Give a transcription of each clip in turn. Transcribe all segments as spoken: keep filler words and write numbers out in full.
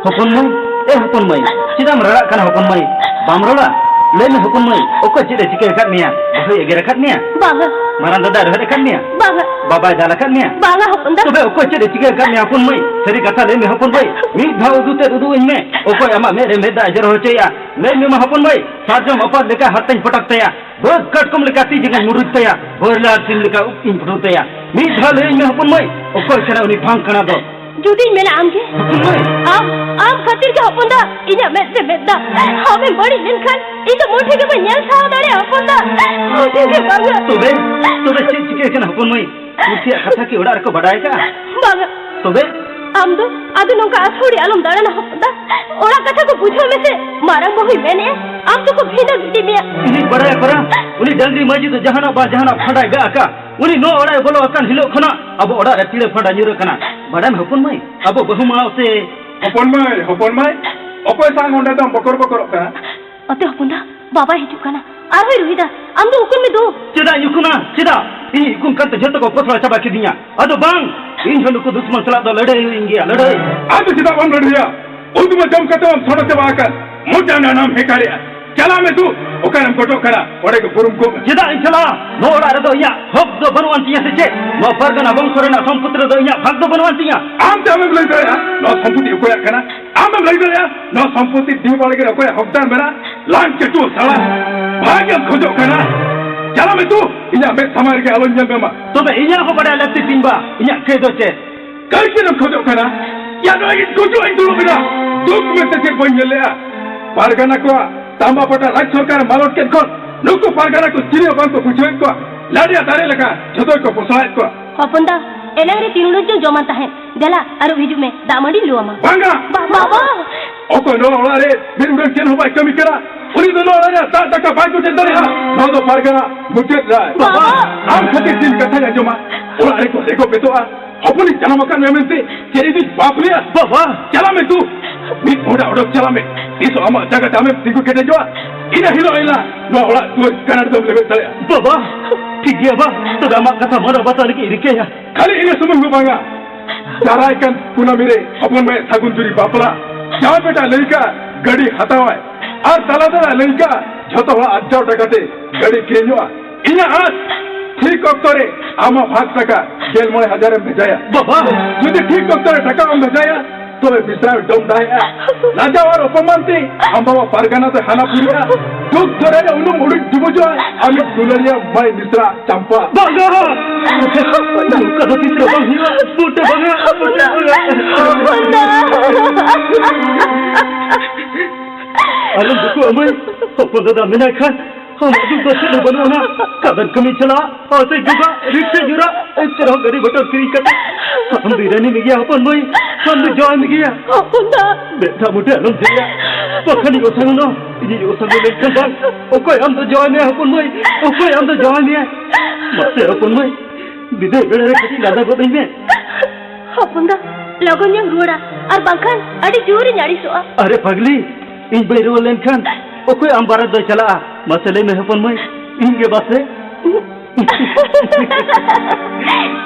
ᱦᱚᱯᱚᱱ ᱢᱟᱹᱭ, ᱮ ᱦᱚᱯᱚᱱ ᱢᱟᱹᱭ, ᱪᱮᱫᱟᱜ ᱮᱢ ᱨᱟᱲᱟᱜ ᱠᱟᱱᱟ ᱦᱚᱯᱚᱱ ᱢᱟᱹᱭ? ᱵᱟᱢ ᱨᱚᱲᱟ? ᱞᱟᱹᱭ ᱢᱮ ᱦᱚᱯᱚᱱ ᱢᱟᱹᱭ, ᱚᱠᱚᱭ ᱪᱮᱫ ᱮ ᱪᱤᱠᱟᱹ ᱟᱠᱟᱫ ᱢᱮᱭᱟ? ᱵᱟᱹᱦᱩᱭ ᱮᱜᱮᱨ ᱟᱠᱟᱫ ᱢᱮᱭᱟ? ᱵᱟᱝᱟ᱾ ᱢᱟᱨᱟᱝ ᱫᱟᱫᱟᱭ ᱨᱚᱦᱮᱫ ᱟᱠᱟᱫ ᱢᱮᱭᱟ? ᱵᱟᱝᱟ᱾ ᱵᱟᱵᱟᱭ ᱫᱟᱞ ᱟᱠᱟᱫ ᱢᱮᱭᱟ? ᱵᱟᱝᱟ ᱦᱚᱯᱚᱱ ᱫᱟ᱾ ᱛᱚᱵᱮ ᱚᱠᱚᱭ ᱪᱮᱫ ᱮ ᱪᱤᱠᱟᱹ ᱟᱠᱟᱫ ᱢᱮᱭᱟ ᱦᱚᱯᱚᱱ ᱢᱟᱹᱭ? ᱥᱟᱹᱨᱤ ᱠᱟᱛᱷᱟ ᱞᱟᱹᱭ ᱢᱮ ᱦᱚᱯᱚᱱ ᱢᱟᱹᱭ, ᱢᱤᱫ ᱫᱷᱟᱣ ᱩᱫᱩᱜ ᱛᱮᱫ ᱩᱫᱩᱜ ᱟᱹᱧ ᱢᱮ, ᱚᱠᱚᱭ ᱟᱢᱟᱜ ᱢᱮᱫ ᱨᱮ ᱢᱮᱫ ᱫᱟᱜ ᱮ ᱡᱚᱨᱚ ᱦᱚᱪᱚᱭᱮᱫᱼᱟ? ᱞᱟᱹᱭ ᱢᱮ ᱢᱟ ᱦᱚᱯᱚᱱ ᱢᱟᱹᱭ, ᱥᱟᱨᱡᱚᱢ ᱟᱯᱟᱛ ᱞᱮᱠᱟ ᱦᱟᱨᱛᱟᱧ ᱯᱚᱴᱚᱠ ᱛᱟᱭᱟ, ᱵᱟᱹᱫᱽ ᱠᱟᱴᱠᱚᱢ ᱞᱮᱠᱟ ᱛᱤ ᱡᱟᱸᱜᱟᱧ ᱢᱩᱨᱩᱡ ᱛᱟᱭᱟ, ᱵᱚᱭᱞᱟᱨ ᱥᱤᱢ ᱞᱮᱠᱟ ᱩᱵ ᱤᱧ ᱯᱷᱩᱴᱩᱨ ᱛᱟᱭᱟ᱾ ᱢᱤᱫ ᱫᱷᱟᱣ ᱞᱟᱹᱭᱟᱹᱧ ᱢᱮ ᱦᱚᱯᱚᱱ ᱢᱟᱹᱭ, ᱚᱠᱚᱭ ᱠᱟᱱᱟ ᱩᱱᱤ ᱵᱷᱟᱝ ᱠᱟᱱᱟ ᱫᱚ? ᱡᱩᱫᱤᱧ ᱢᱮᱱᱟ ᱟᱢᱜᱮ᱾ ᱦᱚᱯᱚᱱ ᱢᱟᱹᱭ᱾ ᱟᱢ, ᱟᱢ ᱠᱷᱟᱹᱛᱤᱨ ᱜᱮ ᱦᱚᱯᱚᱱ ᱫᱟ, ᱤᱧᱟᱜ ᱢᱮᱫ ᱨᱮ ᱢᱮᱫ ᱫᱟᱜ᱾ ᱟᱢᱮᱢ ᱵᱟᱹᱲᱤᱡ ᱞᱮᱱᱠᱷᱟᱱ ᱤᱧ ᱫᱚ ᱢᱩᱴᱷᱟᱹ ᱜᱮ ᱵᱟᱹᱧ ᱧᱮᱞ ᱥᱟᱦᱟᱣ ᱫᱟᱲᱮᱭᱟᱜᱼᱟ ᱦᱚᱯᱚᱱ ᱫᱟ᱾ ᱢᱩᱴᱷᱟᱹ ᱜᱮ ᱵᱟᱝᱟ᱾ ᱛᱚᱵᱮ, ᱛᱚᱵᱮ ᱪᱮᱫ ᱪᱤᱠᱟᱹ ᱠᱟᱱᱟ ᱦᱚᱯᱚᱱ ᱢᱟᱹᱭ? ᱠᱩᱥᱤᱭᱟᱜ ᱠᱟᱛᱷᱟ ᱠᱤ ᱚᱲᱟᱜ ᱨᱮᱠᱚ ᱵᱟᱰᱟᱭ ᱠᱟᱜᱼᱟ? ᱵᱟᱝᱟ᱾ ᱛᱚᱵᱮ? ᱟᱢ ᱫᱚ ᱟᱫᱚ ᱱᱚᱝᱠᱟ ᱟᱹᱛᱷᱟᱹᱣᱲᱤ ᱟᱞᱚᱢ ᱫᱟᱬᱟᱱᱟ ᱦᱚᱯᱚᱱ ᱫᱟ᱾ ᱚᱲᱟᱜ ᱠᱟᱛᱷᱟ ᱠᱚ ᱵᱩᱡᱷᱟᱹᱣ ᱢᱮᱥᱮ᱾ ᱢᱟᱨᱟᱝ ᱵᱟᱹᱦᱩᱭ ᱢᱮᱱᱮᱜᱼᱟ, ᱟᱢ ᱫᱚᱠᱚ ᱵᱷᱤᱸᱰᱟᱹ ᱜᱤᱰᱤ ᱢᱮᱭᱟ᱾ ᱤᱧᱤᱧ ᱵᱟᱲᱟᱭᱟ ᱠᱚᱨᱟ, ᱩᱱᱤ ᱰᱟᱝᱨᱤ ᱢᱟᱹᱡᱷᱤ ᱫᱚ ᱡᱟᱦᱟᱱᱟᱜ ᱵᱟ ᱡᱟᱦᱟᱱᱟᱜ ᱯᱷᱟᱸᱰᱟᱭ ᱜᱟᱜ ᱟᱠᱟᱫ᱾ ᱩᱱᱤ ᱱᱚᱣᱟ ᱚᱲᱟᱜ ᱮ ᱵᱚᱞᱚ ᱟᱠᱟᱱ ᱦᱤᱞᱳᱜ ᱠᱷᱚᱱᱟᱜ ᱟᱵᱚ ᱚᱲᱟᱜ ᱨᱮ ᱯᱤᱲᱟᱹ ᱯᱷᱟᱸᱰᱟ ᱧᱩᱨ ᱟᱠᱟᱱᱟ᱾ ᱵᱟᱰᱟᱭᱟᱢ ᱦᱚᱯᱚᱱ ᱢᱟᱹᱭ, ᱟᱵᱚ ᱵᱟᱹᱦᱩ ᱢᱟᱲᱟᱝ ᱥᱮ ᱦᱚᱯᱚᱱ ᱢᱟᱹᱭ, ᱦᱚᱯᱚᱱ ᱢᱟᱹᱭ, ᱚᱠᱚᱭ ᱥᱟᱶ ᱚᱸᱰᱮ ᱫᱚᱢ ᱵᱚᱠᱚᱨ ᱵᱚᱠᱚᱨᱚᱜ ᱠᱟᱱᱟ? ᱚᱛᱮ ᱦᱚᱯᱚᱱ ᱫᱟ, ᱵᱟᱵᱟᱭ ᱦᱤᱡᱩᱜ ᱠᱟᱱᱟ᱾ ᱟᱨᱦᱚᱸᱭ ᱨᱩᱦᱤᱫᱟ, ᱟᱢ ᱫᱚ ᱩᱠᱩᱱ ᱢᱮ ᱫᱩ᱾ ᱪᱮᱫᱟᱜ ᱤᱧ ᱩᱠᱩᱱᱟ? ᱪᱮᱫᱟᱜ? ᱤᱧ ᱩᱠᱩᱱ ᱠᱟᱱᱛᱮ ᱡᱷᱚᱛᱚ ᱠᱚ ᱯᱚᱥᱲᱟ ᱪᱟᱵᱟ ᱠᱤᱫᱤᱧᱟ᱾ ᱟᱫᱚ ᱵᱟᱝ, ᱤᱧ ᱦᱚᱸ ᱱᱩᱠᱩ ᱫᱩᱥᱢᱚᱱ ᱥᱟᱞᱟᱜ ᱫᱚ ᱞᱟᱹᱲᱦᱟᱹᱭ ᱦᱩᱭᱩᱜ ᱜᱮᱭᱟ, ᱞᱟᱹᱲᱦᱟᱹᱭ᱾ ᱟᱢ ᱫᱚ ᱪᱮᱫᱟᱜ ᱵᱟᱢ ᱞᱟᱹᱲᱦᱟᱹᱭᱟ? ᱩᱛᱩ ᱢᱟ ᱡᱚᱢ ᱠᱟᱛᱮ ᱵᱟᱢ ᱥᱚᱲᱚ ᱪᱟᱵᱟ ᱟᱠᱟᱱ᱾ ᱢᱚᱪᱟ ᱱᱟᱱᱟᱢ ᱦᱮᱸᱠᱟᱨᱮᱜᱼᱟ᱾ ᱪᱟᱞᱟᱜ ᱢᱮ ᱫᱩ, ᱚᱠᱟᱨᱮᱢ ᱜᱚᱴᱚᱜ ᱠᱟᱱᱟ? ᱚᱸᱰᱮ ᱜᱮ ᱵᱩᱨᱩᱢ ᱠᱚᱜ ᱢᱮ᱾ ᱪᱮᱫᱟᱜ ᱤᱧ ᱪᱟᱞᱟᱜᱼᱟ? ᱱᱚᱣᱟ ᱚᱲᱟᱜ ᱨᱮᱫᱚ ᱤᱧᱟᱜ ᱦᱚᱠ ᱫᱚ ᱵᱟᱹᱱᱩᱜ ᱟᱱ ᱛᱤᱧᱟ ᱥᱮ ᱪᱮᱫ? ᱱᱚᱣᱟ ᱯᱟᱨᱜᱟᱱᱟ ᱵᱚᱝᱥᱚ ᱨᱮᱱᱟᱜ ᱥᱚᱢᱯᱚᱛᱤ ᱨᱮᱫᱚ ᱤᱧᱟᱜ ᱵᱷᱟᱜᱽ ᱫᱚ ᱵᱟᱹᱱᱩᱜ ᱟᱱ ᱛᱤᱧᱟ᱾ ᱟᱢ ᱛᱮ ᱟᱢᱮᱢ ᱞᱟᱹᱭ ᱫᱟᱲᱮᱭᱟᱜᱼᱟ ᱱᱚᱣᱟ ᱥᱚᱢᱯᱚᱛᱤ ᱚᱠᱚᱭᱟᱜ ᱠᱟᱱᱟ? ᱟᱢᱮᱢ ᱞᱟᱹᱭ ᱫᱟᱲᱮᱭᱟᱜᱼᱟ ᱱᱚᱣᱟ ᱥᱚᱢᱯᱚᱛᱤ ᱰᱤᱦᱚ ᱵᱟᱲᱜᱮ ᱨᱮ ᱚᱠᱚᱭᱟᱜ ᱦᱚᱠᱫᱟᱨ ᱢᱮᱱᱟᱜᱼᱟ? ᱞᱟᱝ ᱪᱟᱹᱴᱩᱣᱟᱹ ᱥᱟᱲᱟ, ᱵᱷᱟᱜᱽ ᱮᱢ ᱠᱷᱚᱡᱚᱜ ᱠᱟᱱᱟ? ᱪᱟᱞᱟᱜ ᱢᱮ ᱛᱚ, ᱤᱧᱟᱜ ᱢᱮᱫ ᱥᱟᱢᱟᱝ ᱨᱮᱜᱮ ᱟᱞᱚᱧ ᱧᱮᱞ ᱢᱮᱢᱟ᱾ ᱛᱚᱵᱮ ᱤᱧᱟᱜ ᱦᱚᱸ ᱵᱟᱰᱟᱭ ᱞᱟᱹᱠᱛᱤ ᱛᱤᱧ ᱵᱟ, ᱤᱧᱟᱜ ᱠᱟᱹᱭ ᱫᱚ ᱪᱮᱫ? ᱠᱟᱹᱭ ᱪᱮᱫ ᱮᱢ ᱠᱷᱚᱡᱚᱜ ᱠᱟᱱᱟ? ᱭᱟ ᱱᱚᱜᱼᱚᱭ ᱤᱧ ᱜᱩᱡᱩᱜ ᱤᱧ ᱫᱩᱲᱩᱵ ᱮᱱᱟ᱾ ᱫᱩᱠ ᱢᱮᱱᱛᱮ ᱪᱮᱫ ᱵᱟᱹᱧ ᱧᱮᱞ ᱞᱮᱜᱼᱟ? ᱯᱟᱨᱜᱟᱱᱟ ᱠᱚᱣᱟᱜ ᱛᱟᱢᱵᱟ ᱯᱟᱴᱟ ᱨᱟᱡᱽ ᱥᱚᱨᱠᱟᱨ ᱢᱟᱞᱚᱴ ᱠᱮᱫ ᱠᱷᱚᱱ ᱱᱩᱠᱩ ᱯᱟᱨᱜᱟᱱᱟ ᱠᱚ ᱪᱤᱞᱤ ᱦᱚᱸ ᱵᱟᱝ ᱠᱚ ᱵᱩᱡᱷᱟᱹᱣᱮᱫ ᱠᱚᱣᱟ᱾ ᱞᱟᱰᱮᱭᱟ ᱫᱟᱨᱮ ᱞᱮᱠᱟ ᱡᱷᱚᱛᱚ ᱜᱮᱠᱚ ᱯᱚᱥᱲᱟᱭᱮᱫ ᱠᱚᱣᱟ᱾ ᱦᱚᱯᱚᱱ ᱫᱟ, ᱮᱱᱟᱝ ᱨᱮ ᱛᱤᱱ ᱩᱰᱩᱠ ᱪᱚᱝ ᱡᱚᱢᱟᱱ ᱛᱟᱦᱮᱸᱫ᱾ ᱫᱮᱞᱟ, ᱟᱹᱨᱩᱵ ᱦᱤᱡᱩᱜ ᱢᱮ, ᱫᱟᱜ ᱢᱟᱹᱰᱤᱧ ᱞᱩ ᱟᱢᱟ᱾ ᱵᱟᱝᱟ᱾ ᱵᱟ-, ᱵᱟᱵᱟ! ᱚᱠᱚᱭ ᱱᱚᱣᱟ ᱚᱲᱟᱜ ᱨᱮ ᱢᱤᱫ ᱩᱰᱟᱹᱝ ᱪᱮᱫ ᱦᱚᱸ ᱵᱟᱭ ᱠᱟᱹᱢᱤ ᱠᱟᱱᱟ, ᱩᱱᱤ ᱫᱚ ᱱᱚᱣᱟ ᱚᱲᱟᱜ ᱨᱮ ᱫᱟᱜ ᱫᱟᱠᱟ ᱵᱟᱭ ᱡᱚᱴᱮᱫ ᱫᱟᱲᱮᱭᱟᱜᱼᱟ᱾ ᱱᱚᱣᱟ ᱫᱚ ᱯᱟᱨᱜᱟᱱᱟ ᱢᱩᱪᱟᱹᱫ ᱨᱟᱭ᱾ ᱵᱟᱵᱟ! ᱟᱢ ᱠᱷᱟᱹᱛᱤᱨ ᱛᱤᱱ ᱠᱟᱛᱷᱟᱧ ᱟᱸᱡᱚᱢᱟ, ᱚᱲᱟᱜ ᱨᱮᱠᱚ ᱨᱮᱜᱚ ᱵᱮᱫᱚᱜᱼᱟ᱾ ᱦᱚᱯᱚᱱᱤᱧ ᱡᱟᱱᱟᱢ ᱟᱠᱟᱱ ᱢᱮ ᱢᱮᱱᱛᱮ ᱪᱮᱫ ᱤᱧ ᱯᱟᱯ ᱞᱮᱭᱟ? ᱵᱟᱵᱟ! ᱪᱟᱞᱟᱜ ᱢᱮ ᱛᱩ, ᱢᱤᱫ ᱢᱚᱦᱰᱟ ᱚᱰᱚᱠ ᱪᱟᱞᱟᱜ ᱢᱮ᱾ ᱛᱤᱥ ᱟᱢᱟᱜ ᱡᱟᱸᱜᱟ ᱛᱮ ᱟᱢᱮᱢ ᱛᱤᱸᱜᱩ ᱠᱮᱴᱮᱡᱚᱜᱼᱟ, ᱤᱱᱟᱹ ᱦᱤᱞᱳᱜ ᱮᱱᱟ ᱱᱚᱣᱟ ᱚᱲᱟᱜ ᱫᱩᱣᱟᱹᱨ ᱠᱟᱱᱟᱲ ᱫᱚᱢ ᱞᱮᱵᱮᱫ ᱫᱟᱲᱮᱭᱟᱜᱼᱟ᱾ ᱵᱟᱵᱟ! ᱴᱷᱤᱠ ᱜᱮᱭᱟ ᱵᱟ, ᱛᱚᱵᱮ ᱟᱢᱟᱜ ᱠᱟᱛᱷᱟ ᱢᱟᱱᱟᱣ ᱵᱟᱛᱟᱣ ᱞᱟᱹᱜᱤᱫ ᱤᱧ ᱨᱤᱠᱟᱹᱭᱟ᱾ ᱠᱷᱟᱹᱞᱤ ᱤᱱᱟᱹ ᱥᱩᱢᱩᱝ ᱫᱚ ᱵᱟᱝᱟ, ᱫᱟᱨᱟᱭ ᱠᱟᱱ ᱠᱩᱱᱟᱹᱢᱤ ᱨᱮ ᱦᱚᱯᱚᱱ ᱢᱟᱹᱭ ᱥᱟᱹᱜᱩᱱ ᱡᱩᱨᱤ ᱵᱟᱯᱞᱟ ᱡᱟᱶᱟᱭ ᱵᱮᱴᱟ ᱞᱟᱹᱭ ᱠᱟᱜ ᱜᱟᱹᱰᱤ ᱦᱟᱛᱟᱣᱟᱭ, ᱟᱨ ᱛᱟᱞᱟ ᱛᱟᱞᱟ ᱞᱟᱹᱭ ᱠᱟᱜ ᱡᱷᱚᱛᱚ ᱦᱚᱲ ᱟᱨᱡᱟᱣ ᱴᱟᱠᱟ ᱛᱮ ᱜᱟᱹᱰᱤ ᱠᱤᱨᱤᱧᱚᱜᱼᱟ᱾ ᱤᱧᱟᱹᱜ ᱟᱸᱥ, ᱴᱷᱤᱠ ᱚᱠᱛᱚ ᱨᱮ ᱟᱢᱟᱜ ᱵᱷᱟᱜᱽ ᱴᱟᱠᱟ ᱜᱮᱞ ᱢᱚᱬᱮ ᱦᱟᱡᱟᱨ ᱮᱢ ᱵᱷᱮᱡᱟᱭᱟ᱾ ᱵᱟᱵᱟ! ᱡᱩᱫᱤ ᱴᱷᱤᱠ ᱚᱠᱛᱚ ᱨᱮ ᱴᱟᱠᱟ ᱵᱟᱢ ᱵᱷᱮᱡᱟᱭᱟ, ᱛᱚᱵᱮ ᱵᱤᱥᱨᱟᱢ ᱰᱚᱢ ᱰᱟᱦᱮᱜᱼᱟ᱾ ᱞᱟᱡᱟᱣ ᱟᱨ ᱚᱯᱚᱢᱟᱱ ᱛᱮ ᱟᱢ ᱵᱟᱵᱟ ᱯᱟᱨᱜᱟᱱᱟ ᱫᱚᱭ ᱦᱟᱱᱟ ᱯᱩᱨᱤᱜᱼᱟ᱾ ᱫᱩᱠ ᱫᱚᱨᱭᱟ ᱨᱮ ᱩᱱᱩᱢ ᱩᱰᱩᱠ ᱰᱩᱵᱩᱡᱚᱜᱼᱟ᱾ ᱟᱢᱤᱡ ᱫᱩᱞᱟᱹᱲᱤᱭᱟᱹ ᱢᱟᱹᱭ ᱢᱤᱥᱨᱟ ᱪᱟᱢᱯᱟ᱾ ᱵᱟᱝᱟ! ᱱᱚᱝᱠᱟ ᱫᱚ ᱛᱤᱥ ᱦᱚᱸ ᱵᱟᱝ ᱦᱩᱭᱩᱜᱼᱟ᱾ ᱢᱚᱴᱮ ᱵᱟᱝᱟ, ᱢᱚᱴᱮ ᱵᱟᱝᱟ᱾ ᱦᱚᱯᱚᱱ ᱫᱟ᱾ ᱟᱞᱚᱢ ᱫᱩᱠᱩᱜᱼᱟ ᱢᱟᱹᱭ, ᱦᱚᱯᱚᱱ ᱫᱟᱫᱟ ᱢᱮᱱᱟᱭ ᱠᱷᱟᱱ ᱟᱢᱟᱜ ᱫᱩᱠ ᱫᱚ ᱪᱮᱫ ᱦᱚᱸ ᱵᱟᱹᱱᱩᱜ ᱟᱱᱟ᱾ ᱠᱟᱫᱟᱱ ᱠᱟᱹᱢᱤ ᱪᱟᱞᱟᱜ, ᱚᱛᱮ ᱡᱚᱜᱟ, ᱨᱤᱠᱥᱟᱹ ᱧᱩᱨᱟ, ᱮᱱᱛᱮ ᱨᱮᱦᱚᱸ ᱜᱟᱹᱰᱤ ᱢᱚᱴᱚᱨ ᱠᱤᱨᱤᱧ ᱠᱟᱛᱮ ᱟᱢ ᱫᱚ ᱨᱟᱱᱤ ᱢᱮ ᱜᱮᱭᱟ ᱦᱚᱯᱚᱱ ᱢᱟᱹᱭ, ᱟᱢ ᱫᱚ ᱡᱚᱢ ᱢᱮ ᱜᱮᱭᱟ᱾ ᱦᱚᱯᱚᱱ ᱫᱟ᱾ ᱢᱮᱫ ᱫᱷᱟᱣ ᱢᱚᱴᱮ ᱟᱞᱚᱢ ᱫᱮᱭᱟ, ᱵᱟᱠᱷᱟᱱᱤᱧ ᱚᱥᱟᱝ ᱱᱚ, ᱤᱧᱤᱧ ᱚᱥᱟᱝ ᱞᱮᱱᱠᱷᱟᱱ ᱵᱟᱝ, ᱚᱠᱚᱭ ᱟᱢ ᱫᱚ ᱡᱟᱶᱟᱭ ᱢᱮᱭᱟ ᱦᱚᱯᱚᱱ ᱢᱟᱹᱭ? ᱚᱠᱚᱭ ᱟᱢ ᱫᱚ ᱡᱟᱶᱟᱭ ᱢᱮᱭᱟ? ᱢᱟᱥᱮ ᱦᱚᱯᱚᱱ ᱢᱟᱹᱭ, ᱵᱤᱫᱟᱹᱭ ᱵᱮᱲᱟ ᱨᱮ ᱠᱟᱹᱴᱤᱡ ᱞᱟᱸᱫᱟ ᱜᱚᱫ ᱟᱹᱧ ᱢᱮ᱾ ᱦᱚᱯᱚᱱ ᱫᱟ, ᱞᱚᱜᱚᱱ ᱧᱚᱜ ᱨᱩᱣᱟᱹᱲᱟ, ᱟᱨ ᱵᱟᱝᱠᱷᱟᱱ ᱟᱹᱰᱤ ᱡᱳᱨᱤᱧ ᱟᱹᱲᱤᱥᱚᱜᱼᱟ᱾ ᱟᱨᱮ ᱯᱟᱜᱽᱞᱤ, ᱤᱧ ᱵᱟᱹᱧ ᱨᱩᱣᱟᱹᱲ ᱞᱮᱱᱠᱷᱟᱱ ᱚᱠᱚᱭ ᱟᱢ ᱵᱟᱨᱮ ᱫᱚᱭ ᱪᱟᱞᱟᱜᱼᱟ? ᱢᱟᱥᱮ ᱞᱟᱹᱭ ᱢᱮ ᱦᱚᱯᱚᱱ ᱢᱟᱹᱭ, ᱤᱧ ᱜᱮ ᱵᱟᱥᱮ?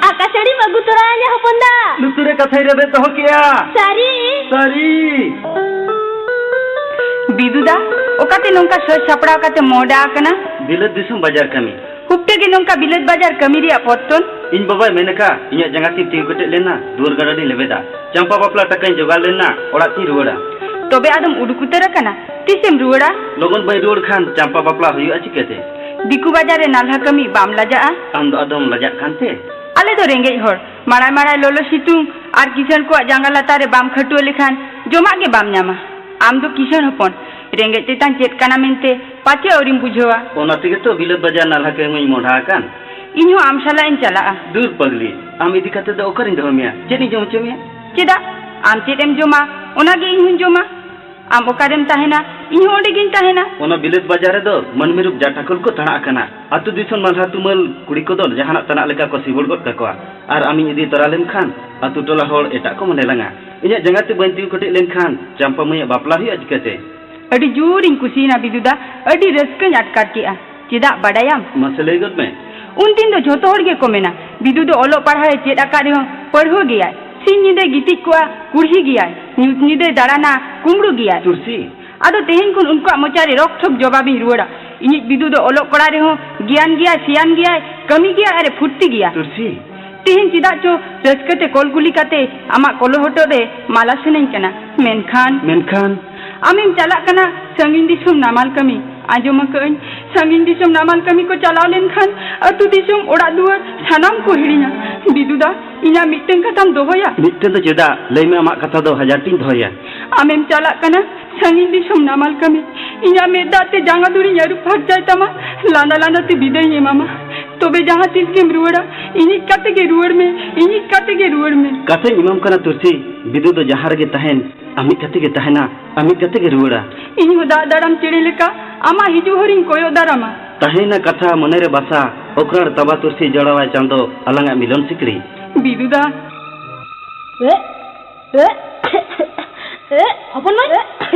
ᱟᱠᱟ ᱥᱟᱹᱲᱤᱢ ᱟᱹᱜᱩ ᱛᱚᱨᱟ ᱟᱹᱧᱟ ᱦᱚᱯᱚᱱ ᱫᱟ? ᱞᱩᱛᱩᱨ ᱨᱮ ᱠᱟᱛᱷᱟᱧ ᱨᱮᱵᱮᱫ ᱫᱚᱦᱚ ᱠᱮᱜᱼᱟ᱾ ᱥᱟᱹᱨᱤ? ᱥᱟᱹᱨᱤ᱾ ᱵᱤᱫᱩ ᱫᱟ, ᱚᱠᱟᱛᱮ ᱱᱚᱝᱠᱟ ᱥᱟᱡᱽ ᱥᱟᱯᱲᱟᱣ ᱠᱟᱛᱮ ᱢᱚᱦᱰᱟ ᱟᱠᱟᱱᱟ? ᱵᱤᱞᱟᱹᱛ ᱫᱤᱥᱚᱢ ᱵᱟᱡᱟᱨ ᱠᱟᱹᱢᱤ᱾ ᱦᱩᱯᱴᱟᱹ ᱜᱮ ᱱᱚᱝᱠᱟ ᱵᱤᱞᱟᱹᱛ ᱵᱟᱡᱟᱨ ᱠᱟᱹᱢᱤ ᱨᱮᱭᱟᱜ ᱯᱚᱛᱛᱚᱱ? ᱤᱧ ᱵᱟᱵᱟᱭ ᱢᱮᱱ ᱟᱠᱟᱫ, ᱤᱧᱟᱹᱜ ᱡᱟᱸᱜᱟ ᱛᱤᱧ ᱛᱤᱸᱜᱩ ᱠᱮᱴᱮᱡ ᱞᱮᱱᱟ, ᱫᱩᱣᱟᱹᱨ ᱜᱟᱰᱟ ᱨᱤᱧ ᱞᱮᱵᱮᱫᱟ᱾ ᱪᱟᱢᱯᱟ ᱵᱟᱯᱞᱟ ᱴᱟᱠᱟᱧ ᱡᱚᱜᱟᱲ ᱞᱮᱱᱟ, ᱚᱲᱟᱜ ᱛᱤᱧ ᱨᱩᱣᱟᱹᱲᱟ᱾ ᱛᱚᱵᱮ ᱟᱫᱚᱢ ᱩᱰᱩᱠ ᱩᱛᱟᱹᱨ ᱟᱠᱟᱱᱟ? ᱛᱤᱥᱮᱢ ᱨᱩᱣᱟᱹᱲᱟ? ᱞᱚᱜᱚᱱ ᱵᱟᱹᱧ ᱨᱩᱣᱟᱹᱲ ᱠᱷᱟᱱ ᱪᱟᱢᱯᱟ ᱵᱟᱯᱞᱟ ᱦᱩᱭᱩᱜᱼᱟ ᱪᱤᱠᱟᱹᱛᱮ? ᱫᱤᱠᱩ ᱵᱟᱡᱟᱨ ᱨᱮ ᱱᱟᱞᱦᱟ ᱠᱟᱹᱢᱤ ᱵᱟᱢ ᱞᱟᱡᱟᱜᱼᱟ? ᱟᱢ ᱫᱚ ᱟᱫᱚᱢ ᱞᱟᱡᱟᱜ ᱠᱟᱱᱛᱮ? ᱟᱞᱮ ᱫᱚ ᱨᱮᱸᱜᱮᱡ ᱦᱚᱲ, ᱢᱟᱲᱟᱭ ᱢᱟᱲᱟᱭ ᱞᱚᱞᱚ ᱥᱤᱛᱩᱝ ᱟᱨ ᱠᱤᱥᱟᱹᱬ ᱠᱚᱣᱟᱜ ᱡᱟᱸᱜᱟ ᱞᱟᱛᱟᱨ ᱨᱮ ᱵᱟᱢ ᱠᱷᱟᱹᱴᱩᱣᱟᱹ ᱞᱮᱠᱷᱟᱱ ᱡᱚᱢᱟᱜ ᱜᱮ ᱵᱟᱢ ᱧᱟᱢᱟ᱾ ᱟᱢ ᱫᱚ ᱠᱤᱥᱟᱹᱬ ᱦᱚᱯᱚᱱ, ᱨᱮᱸᱜᱮᱡ ᱛᱮᱛᱟᱝ ᱪᱮᱫ ᱠᱟᱱᱟ ᱢᱮᱱᱛᱮ ᱯᱟᱪᱮ ᱟᱹᱣᱨᱤᱢ ᱵᱩᱡᱷᱟᱹᱣᱟ᱾ ᱚᱱᱟ ᱛᱮᱜᱮ ᱛᱚ ᱵᱤᱞᱟᱹᱛ ᱵᱟᱡᱟᱨ ᱱᱟᱞᱦᱟ ᱠᱟᱹᱢᱤᱧ ᱢᱚᱦᱰᱟ ᱟᱠᱟᱱ᱾ ᱤᱧ ᱦᱚᱸ ᱟᱢ ᱥᱟᱞᱟᱜ ᱤᱧ ᱪᱟᱞᱟᱜᱼᱟ᱾ ᱫᱩᱨ ᱯᱟᱜᱽᱞᱤ, ᱟᱢ ᱤᱫᱤ ᱠᱟᱛᱮ ᱫᱚ ᱚᱠᱟᱨᱤᱧ ᱫᱚᱦᱚ ᱢᱮᱭᱟ? ᱪᱮᱫ ᱤᱧ ᱡᱚᱢ ᱦᱚᱪᱚ ᱢᱮᱭᱟ? ᱪᱮᱫᱟᱜ? ᱟᱢ ᱪᱮᱫ ᱮᱢ ᱡᱚᱢᱟ, ᱚᱱᱟ ᱜᱮ ᱤᱧ ᱦᱚᱸᱧ ᱡᱚᱢᱟ᱾ ᱟᱢ ᱚᱠᱟᱨᱮᱢ ᱛᱟᱦᱮᱱᱟ, ᱤᱧ ᱦᱚᱸ ᱚᱸᱰᱮ ᱜᱤᱧ ᱛᱟᱦᱮᱱᱟ᱾ ᱚᱱᱟ ᱵᱤᱞᱟᱹᱛ ᱵᱟᱡᱟᱨ ᱨᱮᱫᱚ ᱢᱟᱹᱱᱢᱤ ᱨᱩᱯ ᱡᱟ ᱴᱷᱟᱹᱠᱩᱨ ᱠᱚ ᱛᱟᱬᱟᱜ ᱠᱟᱱᱟ᱾ ᱟᱹᱛᱩ ᱫᱤᱥᱚᱢ ᱱᱟᱞᱦᱟ ᱛᱩᱢᱟᱹᱞ ᱠᱩᱲᱤ ᱠᱚᱫᱚ ᱡᱟᱦᱟᱱᱟᱜ ᱛᱟᱱᱟᱜ ᱞᱮᱠᱟ ᱠᱚ ᱥᱤᱵᱚᱲ ᱜᱚᱫ ᱠᱟᱠᱚᱣᱟ᱾ ᱟᱨ ᱟᱢᱤᱧ ᱤᱫᱤ ᱛᱚᱨᱟ ᱞᱮᱢ ᱠᱷᱟᱱ ᱟᱹᱛᱩ ᱴᱚᱞᱟ ᱦᱚᱲ ᱮᱴᱟᱜ ᱠᱚ ᱢᱚᱱᱮ ᱞᱟᱝᱟ᱾ ᱤᱧᱟᱹᱜ ᱡᱟᱸᱜᱟ ᱛᱮ ᱵᱟᱹᱧ ᱛᱤᱸᱜᱩ ᱠᱮᱴᱮᱡ ᱞᱮᱱ ᱠᱷᱟᱱ ᱪᱟᱢᱯᱟ ᱢᱟᱹᱭᱟᱜ ᱵᱟᱯᱞᱟ ᱦᱩᱭᱩᱜᱼᱟ ᱪᱤᱠᱟᱹᱛᱮ? ᱟᱹᱰᱤ ᱡᱳᱨᱤᱧ ᱠᱩᱥᱤᱭᱮᱱᱟ ᱵᱤᱫᱩ ᱫᱟ, ᱟᱹᱰᱤ ᱨᱟᱹᱥᱠᱟᱹᱧ ᱟᱴᱠᱟᱨ ᱠᱮᱜᱼᱟ᱾ ᱪᱮᱫᱟᱜ ᱵᱟᱰᱟᱭᱟᱢ? ᱢᱟᱥᱮ ᱞᱟᱹᱭ ᱜᱚᱫ ᱢᱮ᱾ ᱩᱱᱫᱤᱱ ᱫᱚ ᱡᱷᱚᱛᱚ ᱦᱚᱲ ᱜᱮᱠᱚ ᱢᱮᱱᱟ, ᱵᱤᱫᱩ ᱫᱚ ᱚᱞᱚᱜ ᱯᱟᱲᱦᱟᱣ ᱮ ᱪᱮᱫ ᱟᱠᱟᱫ ᱨᱮᱦᱚᱸ ᱯᱟᱹᱲᱦᱟᱹ ᱜᱮᱭᱟᱭ, ᱥᱤᱧ ᱧᱤᱫᱟᱹᱭ ᱜᱤᱛᱤᱡ ᱠᱚᱜᱼᱟ, ᱠᱩᱲᱦᱤ ᱜᱮᱭᱟᱭ᱾ ᱧᱩᱛ ᱧᱤᱫᱟᱹᱭ ᱫᱟᱬᱟᱱᱟ, ᱠᱩᱢᱵᱽᱲᱩ ᱜᱮᱭᱟᱭ᱾ ᱛᱩᱞᱥᱤ᱾ ᱟᱫᱚ ᱛᱮᱦᱮᱧ ᱠᱷᱚᱱ ᱩᱱᱠᱩᱣᱟᱜ ᱢᱚᱪᱟ ᱨᱮ ᱨᱚᱠ ᱴᱷᱚᱠ ᱡᱚᱵᱟᱵᱤᱧ ᱨᱩᱣᱟᱹᱲᱟ᱾ ᱤᱧᱤᱡ ᱵᱤᱫᱩ ᱫᱚ ᱚᱞᱚᱜ ᱠᱚᱲᱟ ᱨᱮᱦᱚᱸ ᱜᱮᱭᱟᱱ ᱜᱮᱭᱟᱭ, ᱥᱮᱭᱟᱱ ᱜᱮᱭᱟᱭ, ᱠᱟᱹᱢᱤ ᱜᱮᱭᱟᱭ ᱟᱨᱮ ᱯᱷᱩᱨᱛᱤ ᱜᱮᱭᱟ᱾ ᱛᱩᱞᱥᱤ᱾ ᱛᱮᱦᱮᱧ ᱪᱮᱫᱟᱜ ᱪᱚ ᱨᱟᱹᱥᱠᱟᱹ ᱛᱮ ᱠᱚᱞ ᱠᱩᱞᱤ ᱠᱟᱛᱮ ᱟᱢᱟᱜ ᱠᱚᱞᱚ ᱦᱚᱴᱚᱜ ᱨᱮ ᱢᱟᱞᱟ ᱥᱟᱱᱟᱧ ᱠᱟᱱᱟ᱾ ᱢᱮᱱᱠᱷᱟᱱ ᱢᱮᱱᱠᱷᱟᱱ ᱟᱢᱮᱢ ᱪᱟᱞᱟᱜ ᱠᱟᱱᱟ ᱥᱟᱺᱜᱤᱧ ᱫᱤᱥᱚᱢ ᱱᱟᱢᱟᱞ ᱠᱟᱹᱢᱤ, ᱟᱸᱡᱚᱢ ᱟᱠᱟᱫᱟᱹᱧ, ᱥᱟᱺᱜᱤᱧ ᱫᱤᱥᱚᱢ ᱱᱟᱢᱟᱞ ᱠᱟᱹᱢᱤ ᱠᱚ ᱪᱟᱞᱟᱣ ᱞᱮᱱᱠᱷᱟᱱ ᱟᱹᱛᱩ ᱫᱤᱥᱚᱢ ᱚᱲᱟᱜ ᱫᱩᱣᱟᱹᱨ ᱥᱟᱱᱟᱢ ᱠᱚ ᱦᱤᱲᱤᱧᱟ᱾ ᱵᱤᱫᱩ ᱫᱟ, ᱤᱧᱟᱜ ᱢᱤᱫᱴᱟᱝ ᱠᱟᱛᱷᱟᱢ ᱫᱚᱦᱚᱭᱟ? ᱢᱤᱫᱴᱟᱝ ᱫᱚ ᱪᱮᱫᱟᱜ, ᱞᱟᱹᱭ ᱢᱮ, ᱟᱢᱟᱜ ᱠᱟᱛᱷᱟ ᱫᱚ ᱦᱟᱡᱟᱨ ᱴᱤᱧ ᱫᱚᱦᱚᱭᱟ᱾ ᱟᱢᱮᱢ ᱪᱟᱞᱟᱜ ᱠᱟᱱᱟ ᱥᱟᱺᱜᱤᱧ ᱫᱤᱥᱚᱢ ᱱᱟᱢᱟᱞ ᱠᱟᱹᱢᱤ, ᱤᱧᱟᱜ ᱢᱮᱫ ᱫᱟᱜ ᱛᱮ ᱡᱟᱸᱜᱟ ᱫᱩᱨᱤᱧ ᱟᱹᱨᱩᱵ ᱯᱷᱟᱨᱪᱟᱭ ᱛᱟᱢᱟ, ᱞᱟᱸᱫᱟ ᱞᱟᱸᱫᱟ ᱛᱮ ᱵᱤᱫᱟᱹᱭᱤᱧ ᱮᱢᱟᱢᱟ᱾ ᱛᱚᱵᱮ ᱡᱟᱦᱟᱸ ᱛᱤᱥ ᱜᱮᱢ ᱨᱩᱣᱟᱹᱲᱟ, ᱤᱧᱤᱡ ᱠᱟᱛᱮ ᱜᱮ ᱨᱩᱣᱟᱹᱲ ᱢᱮ, ᱤᱧᱤᱡ ᱠᱟᱛᱮ ᱜᱮ ᱨᱩᱣᱟᱹᱲ ᱢᱮ᱾ ᱠᱟᱛᱷᱟᱧ ᱮᱢᱟᱢ ᱠᱟᱱᱟ ᱛᱩᱞᱥᱤ, ᱵᱤᱫᱩ ᱫᱚ ᱡᱟᱦᱟᱸ ᱨᱮᱜᱮ ᱛᱟᱦᱮᱱ, ᱟᱢᱤᱡ ᱠᱟᱛᱮ ᱜᱮ ᱛᱟᱦᱮᱱᱟ, ᱟᱢᱤᱡ ᱠᱟᱛᱮ ᱜᱮ ᱨᱩᱣᱟᱹᱲᱟ᱾ ᱤᱧ ᱦᱚᱸ ᱫᱟᱜ ᱫᱟᱲᱟᱢ ᱪᱮᱬᱮ ᱞᱮᱠᱟ ᱟᱢᱟᱜ ᱦᱤᱡᱩᱜ ᱦᱚᱨᱤᱧ ᱠᱚᱭᱚᱜ ᱫᱟᱨᱟᱢᱟ᱾ ᱛᱟᱦᱮᱸᱭᱮᱱᱟ ᱠᱟᱛᱷᱟ ᱢᱚᱱᱮᱨᱮ ᱵᱟᱥᱟ, ᱚᱠᱨᱟᱲ ᱛᱟᱵᱟ ᱛᱩᱨᱥᱤ ᱡᱚᱲᱟᱣᱟᱭ ᱪᱟᱸᱫᱚ, ᱟᱞᱟᱝᱟᱜ ᱢᱤᱞᱚᱱ ᱥᱤᱠᱲᱤ᱾ ᱵᱤᱫᱩ ᱫᱟ᱾ ᱮ, ᱮ, ᱮ, ᱦᱚᱯᱚᱱ ᱢᱟᱹᱭ,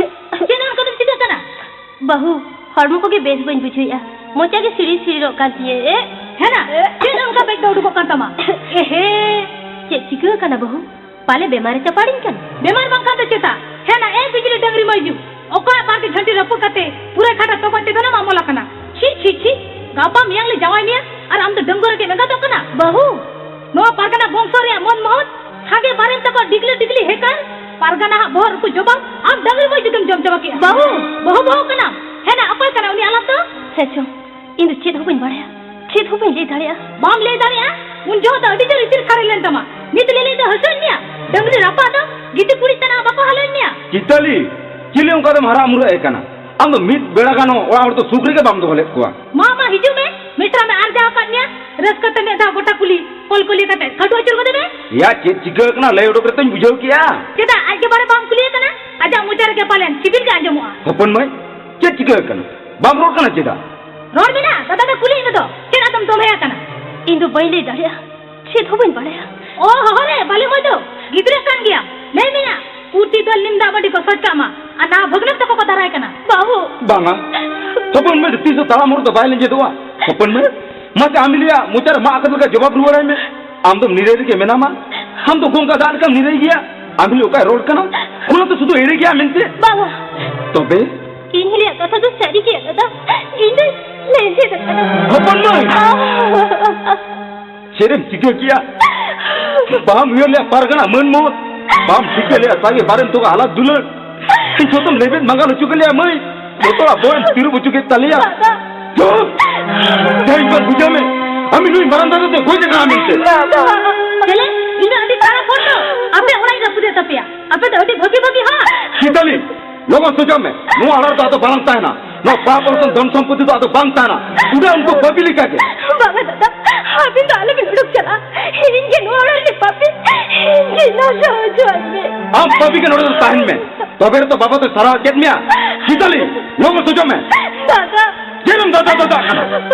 ᱪᱮᱫ ᱚᱱᱠᱟ ᱫᱚᱢ ᱪᱤᱠᱟᱹᱜ ᱠᱟᱱᱟ? ᱵᱟᱹᱦᱩ, ᱦᱚᱲᱢᱚ ᱠᱚᱜᱮ ᱵᱮᱥ ᱵᱟᱹᱧ ᱵᱩᱡᱷᱟᱹᱣᱮᱫᱼᱟ, ᱢᱚᱪᱟ ᱜᱮ ᱥᱤᱲᱤ ᱥᱤᱲᱤᱨᱚᱜ ᱠᱟᱱ ᱛᱤᱧᱟᱹ᱾ ᱮ, ᱦᱮᱱᱟ, ᱪᱮᱫ ᱚᱱᱠᱟ ᱵᱮᱡ ᱫᱚ ᱩᱰᱩᱠᱚᱜ ᱠᱟᱱ ᱛᱟᱢᱟ? ᱮᱦᱮ᱾ ᱪᱮᱫ ᱪᱤᱠᱟᱹ ᱟᱠᱟᱱᱟ ᱵᱟᱹᱦᱩ? ᱯᱟᱞᱮ ᱵᱮᱢᱟᱨᱮ ᱪᱟᱯᱟᱲᱤᱧ ᱠᱟᱱ? ᱵᱮᱢᱟᱨ ᱵᱟᱝᱠᱷᱟᱱ ᱫᱚ ᱪᱮᱛᱟ? ᱦᱮᱱᱟ, ᱮ ᱵᱤᱡᱽᱞᱤ ᱰᱟᱝᱨᱤ ᱢᱟᱹᱭᱡᱩ, ᱚᱠᱚᱭᱟᱜ ᱵᱟᱨ ᱜᱮ ᱡᱷᱟᱹᱱᱴᱤ ᱨᱟᱹᱯᱩᱫ ᱠᱟᱛᱮ ᱯᱩᱨᱟᱹ ᱠᱷᱟᱴᱟ ᱛᱚᱯᱟ ᱪᱮᱛᱟᱱᱮᱢ ᱟᱢᱚᱞ ᱟᱠᱟᱱᱟ? ᱪᱷᱤ, ᱪᱷᱤ, ᱪᱷᱤ, ᱜᱟᱯᱟ ᱢᱮᱭᱟᱝ ᱞᱮ ᱡᱟᱶᱟᱭ ᱢᱮᱭᱟ ᱟᱨ ᱟᱢ ᱫᱚ ᱰᱟᱺᱜᱩᱣᱟᱹ ᱨᱮᱜᱮᱢ ᱮᱸᱜᱟᱛᱚᱜ ᱠᱟᱱᱟ? ᱵᱟᱹᱦᱩ! ᱱᱚᱣᱟ ᱯᱟᱨᱜᱟᱱᱟ ᱵᱚᱝᱥᱚ ᱨᱮᱭᱟᱜ ᱢᱚᱱ ᱢᱚᱦᱚᱛ, ᱥᱟᱸᱜᱮ ᱵᱟᱨᱮᱱ ᱛᱟᱠᱚ ᱰᱤᱜᱽᱞᱟᱹ ᱰᱤᱜᱽᱞᱤ ᱦᱮᱠᱟᱨ, ᱯᱟᱨᱜᱟᱱᱟ ᱦᱟᱜ ᱵᱚᱦᱚᱜ ᱨᱮᱠᱚ ᱡᱚᱵᱟᱵ, ᱟᱢ ᱰᱟᱺᱜᱩᱣᱟᱹ ᱢᱟᱹᱭ ᱡᱩᱫᱤᱢ ᱡᱚᱢ ᱪᱟᱵᱟ ᱠᱮᱜᱼᱟ᱾ ᱵᱟᱹᱦᱩ! ᱵᱟᱹᱦᱩ, ᱵᱟᱹᱦᱩ ᱠᱟᱱᱟᱢ? ᱦᱮᱱᱟ, ᱚᱠᱚᱭ ᱠᱟᱱᱟ ᱩᱱᱤ ᱟᱞᱟᱝ ᱫᱚ? ᱦᱮᱸ ᱪᱚᱝ, ᱤᱧ ᱫᱚ ᱪᱮᱫ ᱦᱚᱸ ᱵᱟᱹᱧ ᱵᱟᱲᱟᱭᱟ, ᱪᱮᱫ ᱦᱚᱸ ᱵᱟᱹᱧ ᱞᱟᱹᱭ ᱫᱟᱲᱮᱭᱟᱜᱼᱟ᱾ ᱵᱟᱢ ᱞᱟᱹᱭ ᱫᱟᱲᱮᱭᱟᱜᱼᱟ? ᱩᱱ ᱡᱚᱦᱚᱜ ᱫᱚ ᱟᱹᱰᱤ ᱡᱳᱨ ᱤᱛᱤᱞ ᱠᱷᱟᱨᱮ ᱞᱮᱱ ᱛᱟᱢᱟ᱾ ᱱᱤᱛ ᱞᱟᱹᱞᱟᱹᱭ ᱫᱚ ᱦᱟᱹᱥᱩᱭᱮᱫ ᱢᱮᱭᱟ? ᱰᱟᱹᱝᱨᱤ ᱨᱟᱯᱟᱜ ᱫᱚ ᱜᱤᱛᱤᱡ ᱠᱩᱲᱤ ᱛᱟᱱᱟ ᱵᱟᱠᱚ ᱦᱟᱞᱚᱭᱮᱫ ᱢᱮᱭᱟ? ᱪᱤᱛᱟᱹᱞᱤ, ᱪᱤᱞᱤ ᱚᱱᱠᱟ ᱫᱚᱢ ᱦᱟᱨᱟᱜ ᱢᱩᱨᱟᱹᱜ ᱮ ᱠᱟᱱᱟ? ᱟᱢ ᱫᱚ ᱢᱤᱫ ᱵᱮᱲᱟ ᱜᱟᱱ ᱦᱚᱸ ᱚᱲᱟᱜ ᱦᱚᱲ ᱫᱚ ᱥᱩᱠ ᱨᱮᱜᱮ ᱵᱟᱢ ᱫᱚᱦᱚ ᱞᱮᱫ ᱠᱚᱣᱟ᱾ ᱢᱟ, ᱢᱟ, ᱦᱤᱡᱩᱜ ᱢᱮ᱾ ᱢᱤᱫᱴᱟᱝ ᱢᱮ ᱟᱨᱡᱟᱣ ᱟᱠᱟᱫ ᱢᱮᱭᱟ᱾ ᱨᱟᱹᱥᱠᱟᱹ ᱛᱮ ᱢᱤᱫ ᱫᱷᱟᱣ ᱜᱚᱴᱟ ᱠᱩᱞᱦᱤ ᱠᱚᱞ ᱠᱚᱞᱤ ᱠᱟᱛᱮ ᱠᱷᱟᱹᱰᱩ ᱟᱹᱪᱩᱨ ᱜᱚᱫᱮ ᱢᱮ᱾ ᱭᱟ, ᱪᱮᱫ ᱪᱤᱠᱟᱹ ᱟᱠᱟᱱᱟ? ᱞᱟᱹᱭ ᱚᱰᱚᱠ ᱨᱮᱛᱚᱧ ᱵᱩᱡᱷᱟᱹᱣ ᱠᱮᱜᱼᱟ᱾ ᱪᱮᱫᱟᱜ? ᱟᱡ ᱜᱮ ᱵᱟᱲᱮ ᱵᱟᱢ ᱠᱩᱞᱤᱭᱮ ᱠᱟᱱᱟ? ᱟᱡᱟᱜ ᱢᱚᱪᱟ ᱨᱮᱜᱮ ᱯᱟᱞᱮᱱ ᱥᱤᱵᱤᱞ ᱜᱮ ᱟᱸᱡᱚᱢᱚᱜᱼᱟ᱾ ᱦᱚᱯᱚᱱ ᱢᱟᱹᱭ, ᱪᱮᱫ ᱪᱤᱠᱟᱹ ᱟᱠᱟᱱᱟ? ᱵᱟᱢ ᱨᱚᱲ ᱠᱟᱱᱟ ᱪᱮᱫᱟᱜ? ᱨᱚᱲ ᱢᱮᱱᱟᱜᱼᱟ, ᱫᱟᱫᱟ ᱫᱚ ᱠᱩᱞᱤᱭᱮᱫ ᱢᱮᱫᱚ, ᱪᱮᱫ ᱟᱫᱚᱢ ᱫᱚᱢᱮ ᱟᱠᱟᱱᱟ? ᱤᱧ ᱫᱚ ᱵᱟᱹᱧ ᱞᱟᱹᱭ ᱫᱟᱲᱮᱭᱟᱜᱼᱟ, ᱪᱮᱫ ᱦᱚᱸ ᱵᱟᱹᱧ ᱵᱟᱲᱟᱭᱟ᱾ ᱚ, ᱦᱚᱦᱚ ᱨᱮ, ᱵᱟᱞᱮ ᱢᱟᱹᱭ ᱫᱚ, ᱜᱤᱫᱽᱨᱟᱹ ᱠᱟᱱ ᱜᱮᱭᱟᱢ, ᱞᱟᱹᱭ ᱢᱮᱭᱟ, ᱩᱛᱤ ᱫᱚ ᱱᱤᱢ ᱫᱟᱜ ᱢᱟᱹᱰᱤ ᱠᱚ ᱥᱚᱡ ᱠᱟᱜ ᱢᱟ, ᱟᱨ ᱱᱟ ᱵᱷᱟᱹᱜᱽᱱᱟᱹ ᱛᱟᱠᱚ ᱠᱚ ᱫᱟᱨᱟᱭ ᱠᱟᱱᱟ᱾ ᱵᱟᱹᱦᱩ! ᱵᱟᱝᱟ, ᱦᱚᱯᱚᱱ ᱢᱟᱹᱭ ᱫᱚ ᱛᱤᱥ ᱦᱚᱸ ᱛᱟᱲᱟᱢ ᱦᱚᱨ ᱫᱚ ᱵᱟᱭ ᱞᱮᱸᱡᱮᱫᱚᱜᱼᱟ᱾ ᱦᱚᱯᱚᱱ ᱢᱟᱹᱭ, ᱢᱟᱥᱮ ᱟᱢ ᱞᱮᱭᱟ ᱢᱚᱪᱟ ᱨᱮ ᱢᱟᱜ ᱟᱠᱟᱫ ᱞᱮᱠᱟ ᱡᱚᱵᱟᱵ ᱨᱩᱣᱟᱹᱲᱟᱭ ᱢᱮ᱾ ᱟᱢ ᱫᱚᱢ ᱱᱤᱨᱟᱹᱭ ᱨᱮᱜᱮ ᱢᱮᱱᱟᱢᱟ, ᱟᱢ ᱫᱚ ᱜᱚᱝᱜᱟ ᱫᱟᱜ ᱞᱮᱠᱟᱢ ᱱᱤᱨᱟᱹᱭ ᱜᱮᱭᱟ᱾ ᱟᱢ ᱦᱤᱞᱳᱜ ᱚᱠᱟᱭ ᱨᱚᱲ ᱠᱟᱱᱟ? ᱚᱱᱟ ᱫᱚ ᱥᱩᱫᱷᱩ ᱮᱲᱮ ᱜᱮᱭᱟ ᱢᱮᱱᱛᱮ᱾ ᱵᱟᱝᱟ᱾ ᱛᱚᱵᱮ? ᱤᱧ ᱦᱤᱞᱤᱭᱟᱜ ᱠᱟᱛᱷᱟ ᱫᱚ ᱥᱟᱹᱨᱤ ᱜᱮᱭᱟ, ᱫᱟᱫᱟ᱾ ᱤᱧ ᱫᱚ ᱞᱮᱸᱡᱮᱫ ᱟᱠᱟᱱᱟ᱾ ᱦᱚᱯᱚᱱ ᱢᱟᱹᱭ! ᱪᱮᱫ ᱮᱢ ᱪᱤᱠᱟᱹ ᱠᱮᱭᱟ? ᱵᱟᱢ ᱩᱭᱦᱟᱹᱨ ᱞᱮᱭᱟ ᱯᱟᱨᱜᱟᱱᱟ ᱢᱟᱹᱱ ᱢᱚᱦᱚᱛ, ᱵᱟᱢ ᱴᱷᱤᱠᱟᱹ ᱞᱮᱭᱟ ᱥᱟᱸᱜᱮ ᱵᱟᱨᱮᱱ ᱛᱚᱠᱚ ᱦᱟᱞᱟᱛ ᱫᱩᱞᱟᱹᱲ᱾ ᱤᱧ ᱡᱷᱚᱛᱚᱢ ᱞᱮᱵᱮᱫ ᱢᱟᱸᱜᱟᱞ ᱦᱚᱪᱚ ᱠᱮᱫ ᱞᱮᱭᱟ ᱢᱟᱹᱭ᱾ ᱡᱷᱚᱛᱚ ᱦᱚᱲᱟᱜ ᱵᱚᱦᱚᱜ ᱮᱢ ᱛᱤᱨᱩᱵ ᱦᱚᱪᱚ ᱠᱮᱫ ᱛᱟᱞᱮᱭᱟ᱾ ᱫᱟᱫᱟ᱾ ᱪᱩᱯ! ᱛᱮᱦᱮᱧ ᱠᱷᱚᱱ ᱵᱩᱡᱷᱟᱹᱣ ᱢᱮ, ᱟᱢ ᱱᱩᱭ ᱢᱟᱨᱟᱝ ᱫᱟᱫᱟ ᱛᱮ ᱜᱚᱡ ᱟᱠᱟᱱᱟ ᱢᱮᱱᱛᱮ᱾ ᱫᱟᱫᱟ᱾ ᱪᱮᱞᱮ? ᱤᱧ ᱫᱚ ᱟᱹᱰᱤ ᱠᱷᱟᱨᱟᱯ ᱦᱚᱲ ᱛᱚ, ᱟᱯᱮ ᱚᱲᱟᱜ ᱤᱧ ᱨᱟᱹᱯᱩᱫᱮᱫ ᱛᱟᱯᱮᱭᱟ᱾ ᱟᱯᱮ ᱫᱚ ᱟᱹᱰᱤ ᱵᱷᱟᱹᱜᱤ ᱵᱷᱟᱹᱜᱤ ᱦᱚᱲ᱾ ᱪᱤᱛᱟᱞᱤ, ᱞᱚᱜᱚᱱ ᱥᱚᱡᱚᱜ ᱢᱮ᱾ ᱱᱚᱣᱟ ᱚᱲᱟᱜ ᱨᱮᱫᱚ ᱟᱫᱚ ᱵᱟᱝ ᱛᱟᱦᱮᱱᱟ᱾ ᱱᱚᱣᱟ ᱯᱟᱯ ᱚᱨᱥᱚᱝ ᱫᱷᱚᱱ ᱥᱚᱢᱯᱚᱛᱤ ᱫᱚ ᱟᱫᱚ ᱵᱟᱝ ᱛᱟᱦᱮᱱᱟ᱾ ᱩᱰᱟᱹᱜ ᱩᱱᱠᱩ ᱯᱟᱯᱤ ᱞᱮᱠᱟ ᱜᱮ᱾ ᱵᱟᱝᱟ ᱫᱟᱫᱟ, ᱟᱹᱵᱤᱱ ᱫᱚ ᱟᱞᱚᱵᱤᱱ ᱩᱰᱩᱠ ᱪᱟᱞᱟᱜᱼᱟ᱾ ᱤᱧ ᱜᱮ ᱱᱚᱣᱟ ᱚᱲᱟᱜ ᱨᱤᱱᱤᱡ ᱯᱟᱯᱤ᱾ ᱤᱧ ᱜᱮ ᱱᱟᱥᱟᱣ ᱦᱚᱪᱚᱣᱟᱜ ᱢᱮ᱾ ᱟᱢ ᱯᱟᱯᱤ ᱜᱮ ᱱᱚᱰᱮ ᱫᱚ ᱛᱟᱦᱮᱱ ᱢᱮ᱾ ᱛᱚᱵᱮ ᱨᱮᱛᱚ ᱵᱟᱵᱟ ᱫᱚᱭ ᱥᱟᱨᱦᱟᱣ ᱠᱮᱫ ᱢᱮᱭᱟ᱾ ᱪᱤᱛᱟᱞᱤ, ᱞᱚᱜᱚᱱ ᱥᱚᱡᱚᱜ ᱢᱮ᱾ ᱫᱟᱫᱟ᱾ ᱪᱮᱫ ᱮᱢ ᱫᱟᱫᱟ ᱫᱟᱫᱟ ᱠᱟᱱᱟ?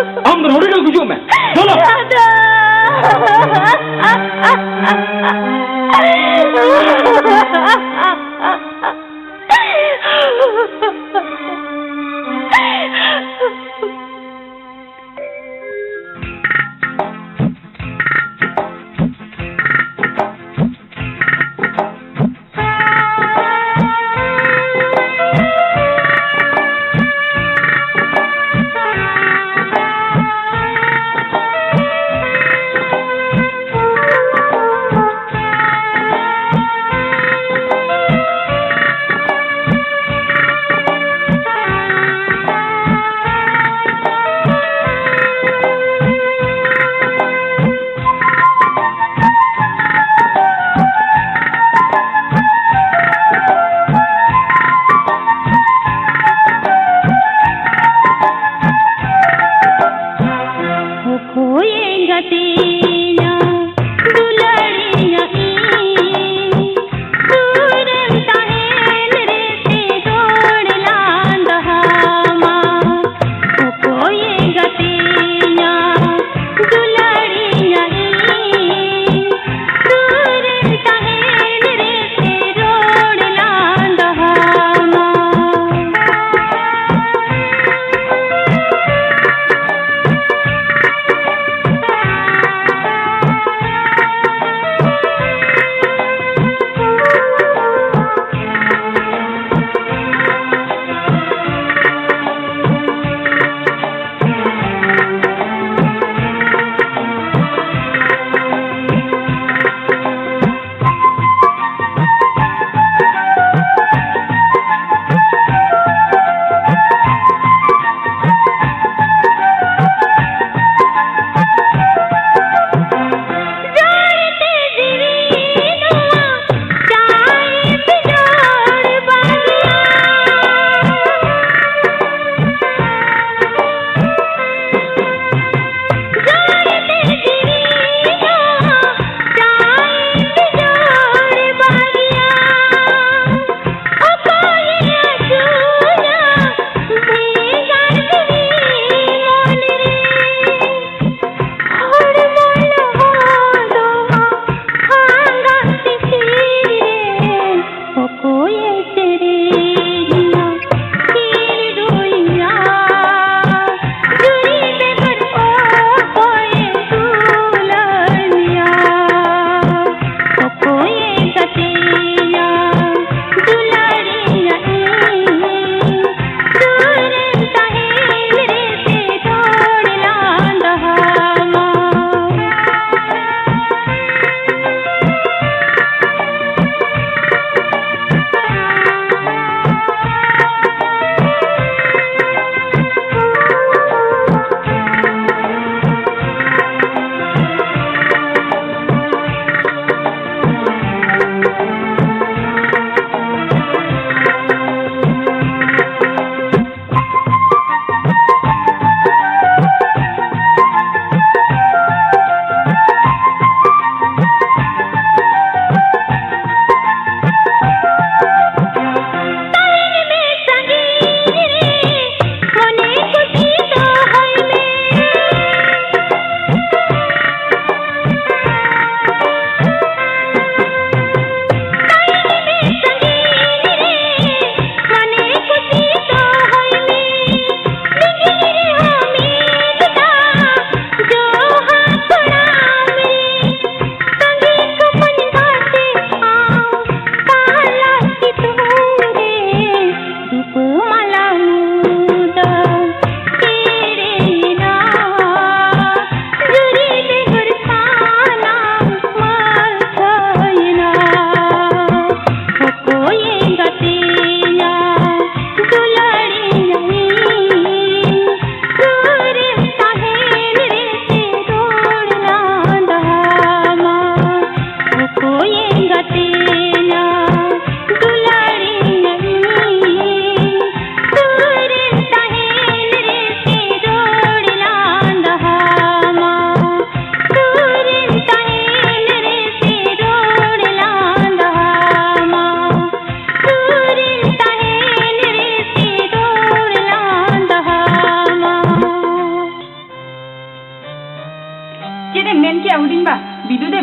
ᱟᱢ ᱫᱚ ᱱᱚᱰᱮ ᱜᱮ ᱜᱩᱡᱩᱜ ᱢᱮ᱾ ᱪᱚᱞᱚ᱾ ᱫᱟᱫᱟ᱾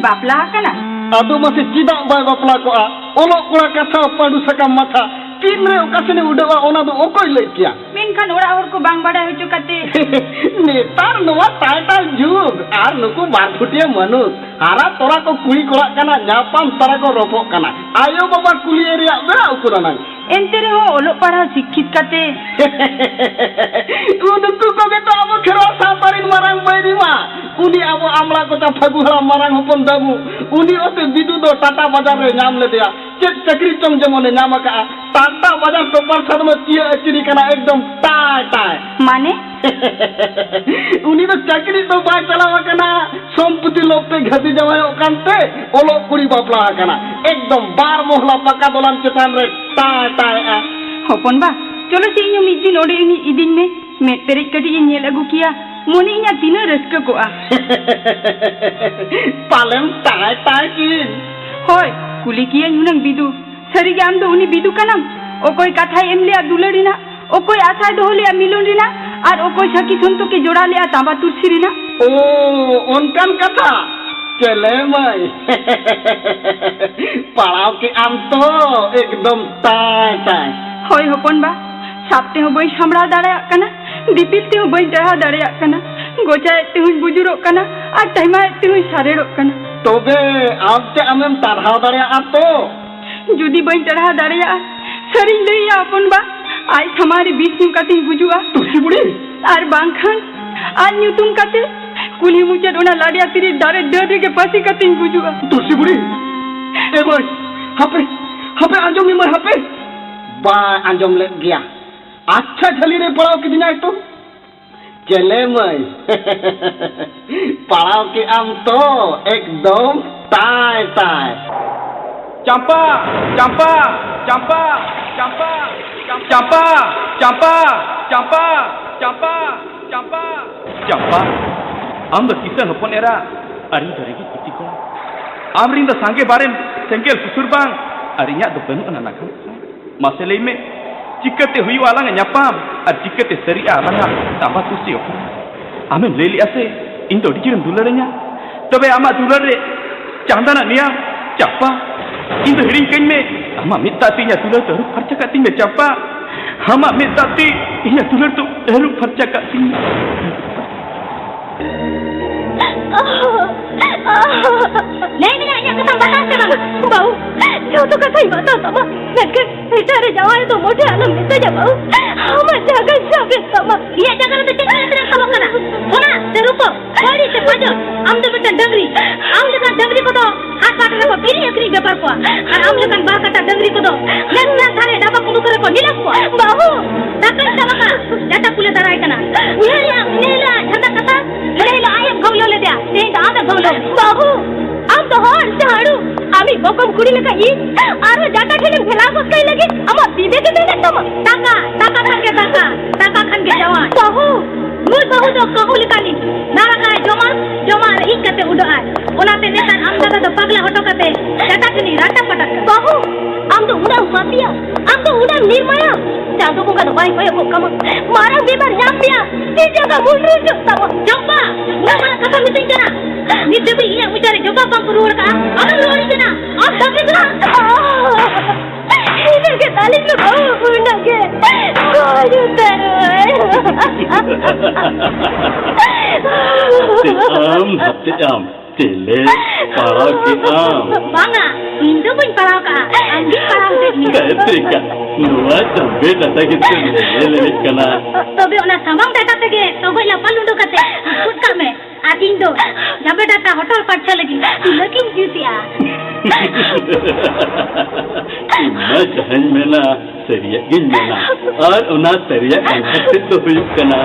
ᱵᱟᱯᱞᱟ ᱟᱠᱟᱱᱟ? ᱟᱫᱚ ᱢᱟᱥᱮ ᱪᱮᱫᱟᱜ ᱵᱟᱭ ᱵᱟᱯᱞᱟ ᱠᱚᱜᱼᱟ? ᱚᱞᱚᱜ ᱠᱚᱲᱟ ᱠᱟᱛᱷᱟ, ᱯᱟᱹᱰᱩ ᱥᱟᱠᱟᱢ ᱢᱟᱛᱷᱟ, ᱛᱤᱱᱨᱮ ᱚᱠᱟ ᱥᱮᱱᱮ ᱩᱰᱟᱹᱜᱼᱟ, ᱚᱱᱟ ᱫᱚ ᱚᱠᱚᱭ ᱞᱟᱹᱭ ᱠᱮᱭᱟ? ᱢᱮᱱᱠᱷᱟᱱ ᱚᱲᱟᱜ ᱦᱚᱲ ᱠᱚ ᱵᱟᱝ ᱵᱟᱰᱟᱭ ᱦᱚᱪᱚ ᱠᱟᱛᱮ᱾ ᱱᱮᱛᱟᱨ ᱱᱚᱣᱟ ᱴᱟᱭᱴᱟᱭ ᱡᱩᱜᱽ ᱟᱨ ᱱᱩᱠᱩ ᱵᱟᱨ ᱯᱷᱩᱴᱤᱭᱟᱹ ᱢᱟᱹᱱᱩᱥ, ᱦᱟᱨᱟ ᱛᱚᱨᱟ ᱠᱚ ᱠᱩᱲᱤ ᱠᱚᱲᱟᱜ ᱠᱟᱱᱟ, ᱧᱟᱯᱟᱢ ᱛᱟᱨᱟ ᱠᱚ ᱨᱚᱯᱚᱜ ᱠᱟᱱᱟ᱾ ᱟᱭᱳ ᱵᱟᱵᱟ ᱠᱩᱞᱤ ᱨᱮᱭᱟᱜ ᱵᱮᱲᱟ ᱩᱠᱩᱨ ᱟᱱᱟᱝ᱾ ᱮᱱᱛᱮ ᱨᱮᱦᱚᱸ ᱚᱞᱚᱜ ᱯᱟᱲᱦᱟᱣ ᱥᱤᱠᱠᱷᱤᱛ ᱠᱟᱛᱮ᱾ ᱩᱱᱠᱩ ᱠᱚᱜᱮ ᱛᱚ ᱟᱵᱚ ᱠᱷᱮᱨᱣᱟᱲ ᱥᱟᱶᱛᱟ ᱨᱤᱱ ᱢᱟᱨᱟᱝ ᱵᱟᱹᱭᱨᱤ ᱢᱟ᱾ ᱩᱱᱤ ᱟᱵᱚ ᱟᱢᱲᱟ ᱠᱚᱪᱟ ᱯᱷᱟᱹᱜᱩ ᱦᱟᱲᱟᱢ ᱢᱟᱨᱟᱝ ᱦᱚᱯᱚᱱ ᱵᱟᱹᱵᱩ, ᱩᱱᱤ ᱚᱛᱮ ᱵᱤᱫᱩ ᱫᱚ ᱴᱟᱴᱟ ᱵᱟᱡᱟᱨ ᱨᱮ ᱧᱟᱢ ᱞᱮᱫᱮᱭᱟ᱾ ᱪᱮᱫ ᱪᱟᱹᱠᱨᱤ ᱪᱚᱝ ᱡᱮᱢᱚᱱᱮ ᱧᱟᱢ ᱟᱠᱟᱜᱼᱟ᱾ ᱴᱟᱴᱟ ᱵᱟᱡᱟᱨ ᱴᱚᱯᱟᱨ ᱥᱟᱫᱢᱮ ᱛᱤᱭᱟᱹ ᱟᱹᱪᱤᱨᱤ ᱠᱟᱱᱟ, ᱮᱠᱫᱚᱢ ᱴᱟᱭ ᱴᱟᱭ᱾ ᱢᱟᱱᱮ? ᱩᱱᱤ ᱫᱚ ᱪᱟᱹᱠᱨᱤ ᱫᱚ ᱵᱟᱭ ᱪᱟᱞᱟᱣ ᱟᱠᱟᱱᱟ, ᱥᱚᱢᱯᱚᱛᱤ ᱞᱳᱵᱷ ᱛᱮ ᱜᱷᱟᱹᱫᱤ ᱡᱟᱶᱟᱭᱚᱜ ᱠᱟᱱᱛᱮ ᱚᱞᱚᱜ ᱠᱩᱲᱤ ᱵᱟᱯᱞᱟ ᱟᱠᱟᱱᱟ᱾ ᱮᱠᱫᱚᱢ ᱵᱟᱨ ᱢᱚᱦᱞᱟ ᱯᱟᱠᱟ ᱫᱚᱞᱟᱱ ᱪᱮᱛᱟᱱ ᱨᱮ ᱴᱟᱭ ᱴᱟᱭᱮᱜᱼᱟ᱾ ᱦᱚᱯᱚᱱ ᱵᱟ, ᱪᱚᱞᱚ ᱥᱮ ᱤᱧ ᱦᱚᱸ ᱢᱤᱫ ᱫᱤᱱ ᱚᱸᱰᱮ ᱤᱧ ᱤᱫᱤᱧ ᱢᱮ᱾ ᱢᱮᱫ ᱯᱮᱨᱮᱡ ᱠᱟᱹᱴᱤᱡ ᱤᱧ ᱧᱮᱞ ᱟᱹᱜᱩ ᱠᱮᱭᱟ, ᱢᱚᱱᱮ ᱤᱧᱟᱹᱜ ᱛᱤᱱᱟᱹᱜ ᱨᱟᱹᱥᱠᱟᱹ ᱠᱚᱜᱼᱟ᱾ ᱯᱟᱞᱮᱢ ᱴᱟᱭ ᱴᱟᱭ ᱠᱤᱱ᱾ ᱦᱳᱭ, ᱠᱩᱞᱤ ᱠᱤᱭᱟᱹᱧ ᱦᱩᱱᱟᱹᱝ ᱵᱤᱫᱩ᱾ ᱥᱟᱹᱨᱤᱜᱮ ᱟᱢ ᱫᱚ ᱩᱱᱤ ᱵᱤᱫᱩ ᱠᱟᱱᱟᱢ? ᱚᱠᱚᱭ ᱠᱟᱛᱷᱟᱭ ᱮᱢ ᱞᱮᱜᱼᱟ ᱫᱩᱞᱟᱹᱲ ᱨᱮᱱᱟᱜ, ᱚᱠᱚᱭ ᱟᱥᱟᱭ ᱫᱚᱦᱚ ᱞᱮᱜᱼᱟ ᱢᱤᱞᱚᱱ ᱨᱮᱱᱟᱜ, ᱟᱨ ᱚᱠᱚᱭ ᱥᱟᱹᱠᱷᱤ ᱥᱚᱱᱛᱚᱠᱮ ᱡᱚᱲᱟᱣ ᱞᱮᱜᱼᱟ ᱛᱟᱸᱵᱟ ᱛᱩᱨᱥᱤ ᱨᱮᱱᱟᱜ? ᱳ, ᱚᱱᱠᱟᱱ ᱠᱟᱛᱷᱟ? ᱪᱮᱞᱮ ᱢᱟᱹᱭ, ᱯᱟᱲᱟᱣ ᱠᱮᱜ ᱟᱢ ᱛᱚ ᱮᱠᱫᱚᱢ ᱴᱟᱭ ᱴᱟᱭ᱾ ᱦᱳᱭ ᱦᱚᱯᱚᱱ ᱵᱟ, ᱥᱟᱵ ᱛᱮᱦᱚᱸ ᱵᱟᱹᱧ ᱥᱟᱢᱵᱲᱟᱣ ᱫᱟᱲᱮᱭᱟᱜ ᱠᱟᱱᱟ, ᱫᱤᱯᱤᱞ ᱛᱮᱦᱚᱸ ᱵᱟᱹᱧ ᱴᱟᱨᱦᱟᱣ ᱫᱟᱲᱮᱭᱟᱜ ᱠᱟᱱᱟ, ᱜᱚᱪᱟᱭᱮᱫ ᱛᱮᱦᱚᱸᱧ ᱵᱩᱡᱩᱨᱚᱜ ᱠᱟᱱᱟ, ᱟᱨ ᱴᱟᱭᱢᱟᱭᱮᱫ ᱛᱮᱦᱚᱸᱧ ᱥᱟᱨᱮᱲᱚᱜ ᱠᱟᱱᱟ᱾ ᱛᱚᱵᱮ ᱟᱢ ᱛᱮ ᱟᱢᱮᱢ ᱴᱟᱨᱦᱟᱣ ᱫᱟᱲᱮᱭᱟᱜᱼᱟ ᱛᱚ? ᱡᱩᱫᱤ ᱵᱟᱹᱧ ᱴᱟᱨᱦᱟᱣ ᱫᱟᱲᱮᱭᱟᱜᱼᱟ, ᱥᱟᱹᱨᱤᱧ ᱞᱟᱹᱭᱟ ᱦᱚᱯᱚᱱ ᱵᱟ, ᱟᱡ ᱥᱟᱢᱟᱝ ᱨᱮ ᱵᱤᱥ ᱧᱩ ᱠᱟᱛᱮᱧ ᱜᱩᱡᱩᱜᱼᱟ᱾ ᱛᱩᱞᱥᱤ ᱵᱩᱲᱦᱤ! ᱟᱨ ᱵᱟᱝᱠᱷᱟᱱ ᱟᱡ ᱧᱩᱛᱩᱢ ᱠᱟᱛᱮ ᱠᱩᱞᱦᱤ ᱢᱩᱪᱟᱹᱫ ᱚᱱᱟ ᱞᱟᱰᱮ ᱟᱹᱛᱤᱨᱤᱡ ᱫᱟᱨᱮ ᱰᱟᱹᱨ ᱨᱮᱜᱮ ᱯᱟᱹᱥᱤ ᱠᱟᱛᱮᱧ ᱜᱩᱡᱩᱜᱼᱟ᱾ ᱛᱩᱞᱥᱤ ᱵᱩᱲᱦᱤ! ᱮ ᱢᱟᱹᱭ, ᱦᱟᱯᱮ, ᱦᱟᱯᱮ, ᱟᱸᱡᱚᱢ ᱢᱮ ᱢᱟᱹᱭ, ᱦᱟᱯᱮ! ᱵᱟᱭ ᱟᱸᱡᱚᱢ ᱞᱮᱫ ᱜᱮᱭᱟ᱾ ᱟᱪᱪᱷᱟ, ᱡᱷᱟᱹᱞᱤ ᱨᱮ ᱯᱟᱲᱟᱣ ᱠᱤᱫᱤᱧᱟᱭ ᱛᱚ᱾ ᱪᱮᱞᱮ ᱢᱟᱹᱭ, ᱯᱟᱲᱟᱣ ᱠᱮᱜ ᱟᱢ ᱛᱚ ᱮᱠᱫᱚᱢ ᱴᱟᱭ ᱴᱟᱭ᱾ ᱪᱟᱢᱯᱟ, ᱪᱟᱢᱯᱟ, ᱪᱟᱢᱯᱟ, ᱪᱟᱢᱯᱟ, ᱪᱟᱢᱯᱟ, ᱪᱟᱢᱯᱟ, ᱪᱟᱢᱯᱟ, ᱪᱟᱢᱯᱟ, ᱪᱟᱢᱯᱟ᱾ ᱪᱟᱢᱯᱟ, ᱟᱢ ᱫᱚ ᱠᱤᱥᱟᱹᱬ ᱦᱚᱯᱚᱱ ᱮᱨᱟ, ᱟᱨ ᱤᱧ ᱫᱚ ᱨᱮᱸᱜᱮᱡ ᱵᱤᱴᱤ ᱠᱚᱲᱟ᱾ ᱟᱢ ᱨᱤᱱ ᱫᱚ ᱥᱟᱸᱜᱮ ᱵᱟᱨᱮᱱ ᱥᱮᱸᱜᱮᱞ ᱥᱩᱥᱩᱨ ᱵᱟᱝ, ᱟᱨ ᱤᱧᱟᱜ ᱫᱚ ᱵᱟᱹᱱᱩᱜ ᱟᱱᱟ ᱱᱟᱜᱟᱢ᱾ ᱢᱟᱥᱮ ᱞᱟᱹᱭ ᱢᱮ, ᱪᱤᱠᱟᱹᱛᱮ ᱦᱩᱭᱩᱜᱼᱟ ᱟᱞᱟᱝᱟᱜ ᱧᱟᱯᱟᱢ? ᱟᱨ ᱪᱤᱠᱟᱹᱛᱮ ᱥᱟᱹᱨᱤᱜᱼᱟ ᱟᱞᱟᱝᱟᱜ ᱛᱟᱸᱵᱟ ᱛᱩᱨᱥᱤ ᱚᱠᱟ? ᱟᱢᱮᱢ ᱞᱟᱹᱭ ᱞᱮᱜᱼᱟ ᱥᱮ, ᱤᱧ ᱫᱚ ᱟᱹᱰᱤ ᱡᱳᱨᱮᱢ ᱫᱩᱞᱟᱹᱲᱟᱹᱧᱟ᱾ ᱛᱚᱵᱮ ᱟᱢᱟᱜ ᱫᱩᱞᱟᱹᱲ ᱨᱮ ᱪᱟᱸᱫᱟᱱᱟ ᱱᱮᱭᱟ, ᱪᱟᱯᱟ, ᱤᱧ ᱫᱚ ᱦᱤᱲᱤᱧ ᱠᱟᱹᱧ ᱢᱮ᱾ ᱟᱢᱟᱜ ᱢᱤᱫ ᱫᱟᱜ ᱛᱮ ᱤᱧᱟᱹᱜ ᱫᱩᱞᱟᱹᱲ ᱫᱚ ᱟᱹᱨᱩᱵ ᱯᱷᱟᱨᱪᱟ ᱠᱟᱜ ᱛᱤᱧ ᱢᱮ, ᱪᱟᱯᱟ᱾ ᱟᱢᱟᱜ ᱢᱤᱫ ᱫᱟᱜ ᱛᱮ ᱤᱧᱟᱹᱜ ᱫᱩᱞᱟᱹᱲ ᱫᱚ ᱟᱹᱨᱩᱵ ᱯᱷᱟᱨᱪᱟ ᱠᱟᱜ ᱛᱤᱧ ᱢᱮ᱾ ᱞᱟᱹᱭ ᱢᱮ, ᱤᱧᱟᱹᱜ ᱠᱟᱛᱷᱟᱢ ᱵᱟᱛᱟᱣ ᱥᱮ ᱵᱟᱝᱟ? ᱵᱟᱹᱦᱩ, ᱡᱚᱛᱚ ᱠᱟᱛᱷᱟᱧ ᱵᱟᱛᱟᱣ ᱛᱟᱢᱟ, ᱢᱮᱱᱠᱷᱟᱱ ᱮᱴᱟᱜ ᱨᱮ ᱡᱟᱶᱟᱭ ᱫᱚ ᱢᱚᱴᱷᱮ ᱟᱞᱚᱢ ᱢᱮᱛᱟᱧᱟ ᱵᱟᱹᱦᱩ᱾ ᱟᱢᱟᱜ ᱡᱟᱸᱜᱟᱧ ᱥᱟᱵᱮᱫ ᱛᱟᱢᱟ᱾ ᱤᱧᱟᱹᱜ ᱡᱟᱸᱜᱟ ᱨᱮᱫᱚ ᱪᱮᱫ ᱠᱷᱟᱹᱛᱤᱨ ᱮᱢ ᱥᱟᱵᱚᱜ ᱠᱟᱱᱟ? ᱥᱚᱱᱟ ᱥᱮ ᱨᱩᱯᱟᱹ, ᱠᱟᱹᱣᱰᱤ ᱥᱮ ᱯᱟᱸᱡᱚᱱ? ᱟᱢ ᱫᱚ ᱢᱤᱫᱴᱟᱝ ᱰᱟᱹᱝᱨᱤ᱾ ᱟᱢ ᱞᱮᱠᱟᱱ ᱰᱟᱹᱝᱨᱤ ᱠᱚᱫᱚ ᱦᱟᱴ ᱵᱟᱴ ᱨᱮᱠᱚ ᱠᱤᱨᱤᱧ ᱟᱹᱠᱷᱨᱤᱧ ᱵᱮᱯᱟᱨ ᱠᱚᱣᱟ, ᱟᱨ ᱟᱢ ᱞᱮᱠᱟᱱ ᱵᱟᱨ ᱠᱟᱴᱟ ᱰᱟᱹᱝᱨᱤ ᱠᱚᱫᱚ ᱱᱮᱥ ᱱᱮᱥ ᱫᱷᱟᱨᱮ ᱰᱟᱵᱟ ᱠᱩᱰᱩ ᱠᱚᱨᱮ ᱠᱚ ᱱᱤᱞᱟᱢ ᱠᱚᱣᱟ᱾ ᱵᱟᱹᱦᱩ! ᱫᱟᱠᱟᱧ ᱥᱟᱵ ᱟᱠᱟᱫ, ᱡᱟᱴᱟ ᱠᱩᱞᱮ ᱫᱟᱨᱟᱭ ᱠᱟᱱᱟ᱾ ᱩᱭᱦᱟᱹᱨᱮᱜᱼᱟᱢ, ᱤᱱᱟᱹ ᱦᱤᱞᱳᱜ ᱡᱷᱟᱱᱰᱟ ᱠᱟᱛᱷᱟ, ᱤᱱᱟᱹ ᱦᱤᱞᱳᱜ ᱟᱡ ᱮᱢ ᱜᱷᱟᱹᱣᱞᱟᱹ ᱞᱮᱫᱮᱭᱟ, ᱛᱮᱦᱮᱧ ᱫᱚ ᱟᱢ ᱮ ᱜᱷᱟᱹᱣᱞᱟᱹ᱾ ᱵᱟᱹᱦᱩ! ᱟᱢ ᱫᱚ ᱦᱚᱲ ᱥᱮ ᱦᱟᱹᱬᱩ? ᱟᱢᱤᱡ ᱵᱚᱠᱚᱢ ᱠᱩᱲᱤ ᱞᱮᱠᱟ ᱤᱧ ᱟᱨᱦᱚᱸ ᱡᱟᱴᱟ ᱴᱷᱮᱱᱮᱢ ᱴᱷᱮᱞᱟᱣ ᱜᱚᱫ ᱠᱟᱹᱧ ᱞᱟᱹᱜᱤᱫ ᱟᱢᱟᱜ ᱵᱤᱵᱮᱠ ᱮ ᱢᱮᱱᱮᱫ ᱛᱟᱢᱟ? ᱴᱟᱠᱟ, ᱴᱟᱠᱟ ᱠᱷᱟᱱ ᱜᱮ ᱫᱟᱠᱟ, ᱴᱟᱠᱟ ᱠᱷᱟᱱ ᱜᱮ ᱡᱟᱶᱟᱭ᱾ ᱵᱟᱹᱦᱩ! ᱱᱩᱭ ᱵᱟᱹᱦᱩ ᱫᱚ ᱠᱟᱹᱦᱩ ᱞᱮᱠᱟᱱᱤᱡ, ᱱᱟᱲᱟᱜᱟᱭ, ᱡᱚᱢᱟ, ᱡᱚᱢᱟ ᱟᱨ ᱤᱡ ᱠᱟᱛᱮ ᱩᱰᱟᱹᱜᱼᱟᱭ᱾ ᱚᱱᱟᱛᱮ ᱱᱮᱛᱟᱨ ᱟᱢ ᱫᱟᱫᱟ ᱫᱚ ᱯᱟᱜᱽᱞᱟ ᱦᱚᱴᱚ ᱠᱟᱛᱮ ᱡᱟᱴᱟ ᱴᱷᱮᱱᱤᱧ ᱨᱟᱴᱟ ᱯᱟᱴᱟᱜ ᱠᱟᱱᱟ᱾ ᱵᱟᱹᱦᱩ! ᱟᱢ ᱫᱚ ᱩᱱᱟᱹᱜ ᱮᱢ ᱯᱟᱯᱤᱭᱟ, ᱟᱢ ᱫᱚ ᱩᱱᱟᱹᱜ ᱮᱢ ᱱᱤᱨᱢᱟᱭᱟ᱾ ᱪᱟᱸᱫᱚ ᱵᱚᱸᱜᱟ ᱫᱚ ᱵᱟᱭ ᱠᱚᱭᱚᱜ ᱜᱚᱫ ᱠᱟᱢᱟ᱾ ᱢᱟᱨᱟᱝ ᱵᱮᱢᱟᱨ ᱧᱟᱢ ᱢᱮᱭᱟ, ᱛᱤ ᱡᱟᱸᱜᱟ ᱢᱩᱱᱰᱨᱟᱹ ᱡᱚᱜ ᱛᱟᱢᱟ᱾ ᱡᱚᱯᱟ! ᱩᱱᱟᱹᱜ ᱢᱟᱨᱟᱝ ᱠᱟᱛᱷᱟ ᱢᱤᱛᱟᱹᱧ ᱠᱟᱱᱟ, ᱱᱤᱛ ᱫᱷᱟᱹᱵᱤᱡ ᱤᱧᱟᱜ ᱢᱚᱪᱟ ᱨᱮ ᱡᱚᱯᱟ ᱵᱟᱝ ᱠᱚ ᱨᱩᱣᱟᱹᱲ ᱠᱟᱜᱼᱟ᱾ ᱟᱢᱮᱢ ᱨᱩᱣᱟᱹᱲᱤᱧ ᱠᱟᱱᱟ, ᱟᱢ ᱫᱟᱹᱵᱤ ᱫᱚ᱾ ᱤᱱᱟᱹᱜᱮ ᱛᱟᱹᱞᱤᱧ ᱢᱮ ᱵᱟᱹᱦᱩ, ᱩᱱᱟᱹᱜ ᱜᱮ᱾ ᱜᱚᱡ ᱩᱛᱟᱹᱨᱚᱜᱼᱟᱭ᱾ ᱦᱟᱛᱮᱜ ᱟᱢ, ᱦᱟᱛᱮᱜ ᱟᱢ, ᱪᱮᱞᱮ ᱯᱟᱲᱟᱣ ᱠᱮᱫ ᱟᱢ? ᱵᱟᱝᱟ, ᱤᱧ ᱫᱚ ᱵᱟᱹᱧ ᱯᱟᱲᱟᱣ ᱠᱟᱜᱼᱟ, ᱟᱢᱜᱮᱧ ᱯᱟᱲᱟᱣ ᱦᱚᱪᱚᱭᱮᱫ ᱢᱮᱭᱟ᱾ ᱵᱮᱛᱨᱤᱠᱟ, ᱱᱚᱣᱟ ᱡᱟᱢᱵᱮ ᱰᱟᱴᱟ ᱜᱮ ᱛᱮᱢ ᱧᱮᱞᱮᱫ ᱠᱟᱱᱟ᱾ ᱛᱚᱵᱮ ᱚᱱᱟ ᱥᱟᱢᱟᱝ ᱰᱟᱴᱟ ᱛᱮᱜᱮ ᱛᱚᱜᱚᱡ ᱞᱟᱯᱟᱞ ᱩᱰᱩᱠ ᱠᱟᱛᱮ ᱠᱩᱫ ᱠᱟᱜ ᱢᱮ᱾ ᱟᱨ ᱤᱧ ᱫᱚ ᱡᱟᱢᱵᱮ ᱰᱟᱴᱟ ᱦᱚᱴᱚᱨ ᱯᱟᱨᱪᱷᱟ ᱞᱟᱹᱜᱤᱫ ᱛᱤᱞᱟᱹᱠᱤᱧ ᱡᱩᱛᱮᱜᱼᱟ᱾ ᱤᱧ ᱢᱟ ᱡᱟᱦᱟᱸᱧ ᱢᱮᱱᱟ, ᱥᱟᱹᱨᱤᱭᱟᱜ ᱜᱤᱧ ᱢᱮᱱᱟ᱾ ᱟᱨ ᱚᱱᱟ ᱥᱟᱹᱨᱤᱭᱟᱜ ᱠᱟᱛᱷᱟ ᱛᱮᱫ ᱫᱚ ᱦᱩᱭᱩᱜ ᱠᱟᱱᱟ᱾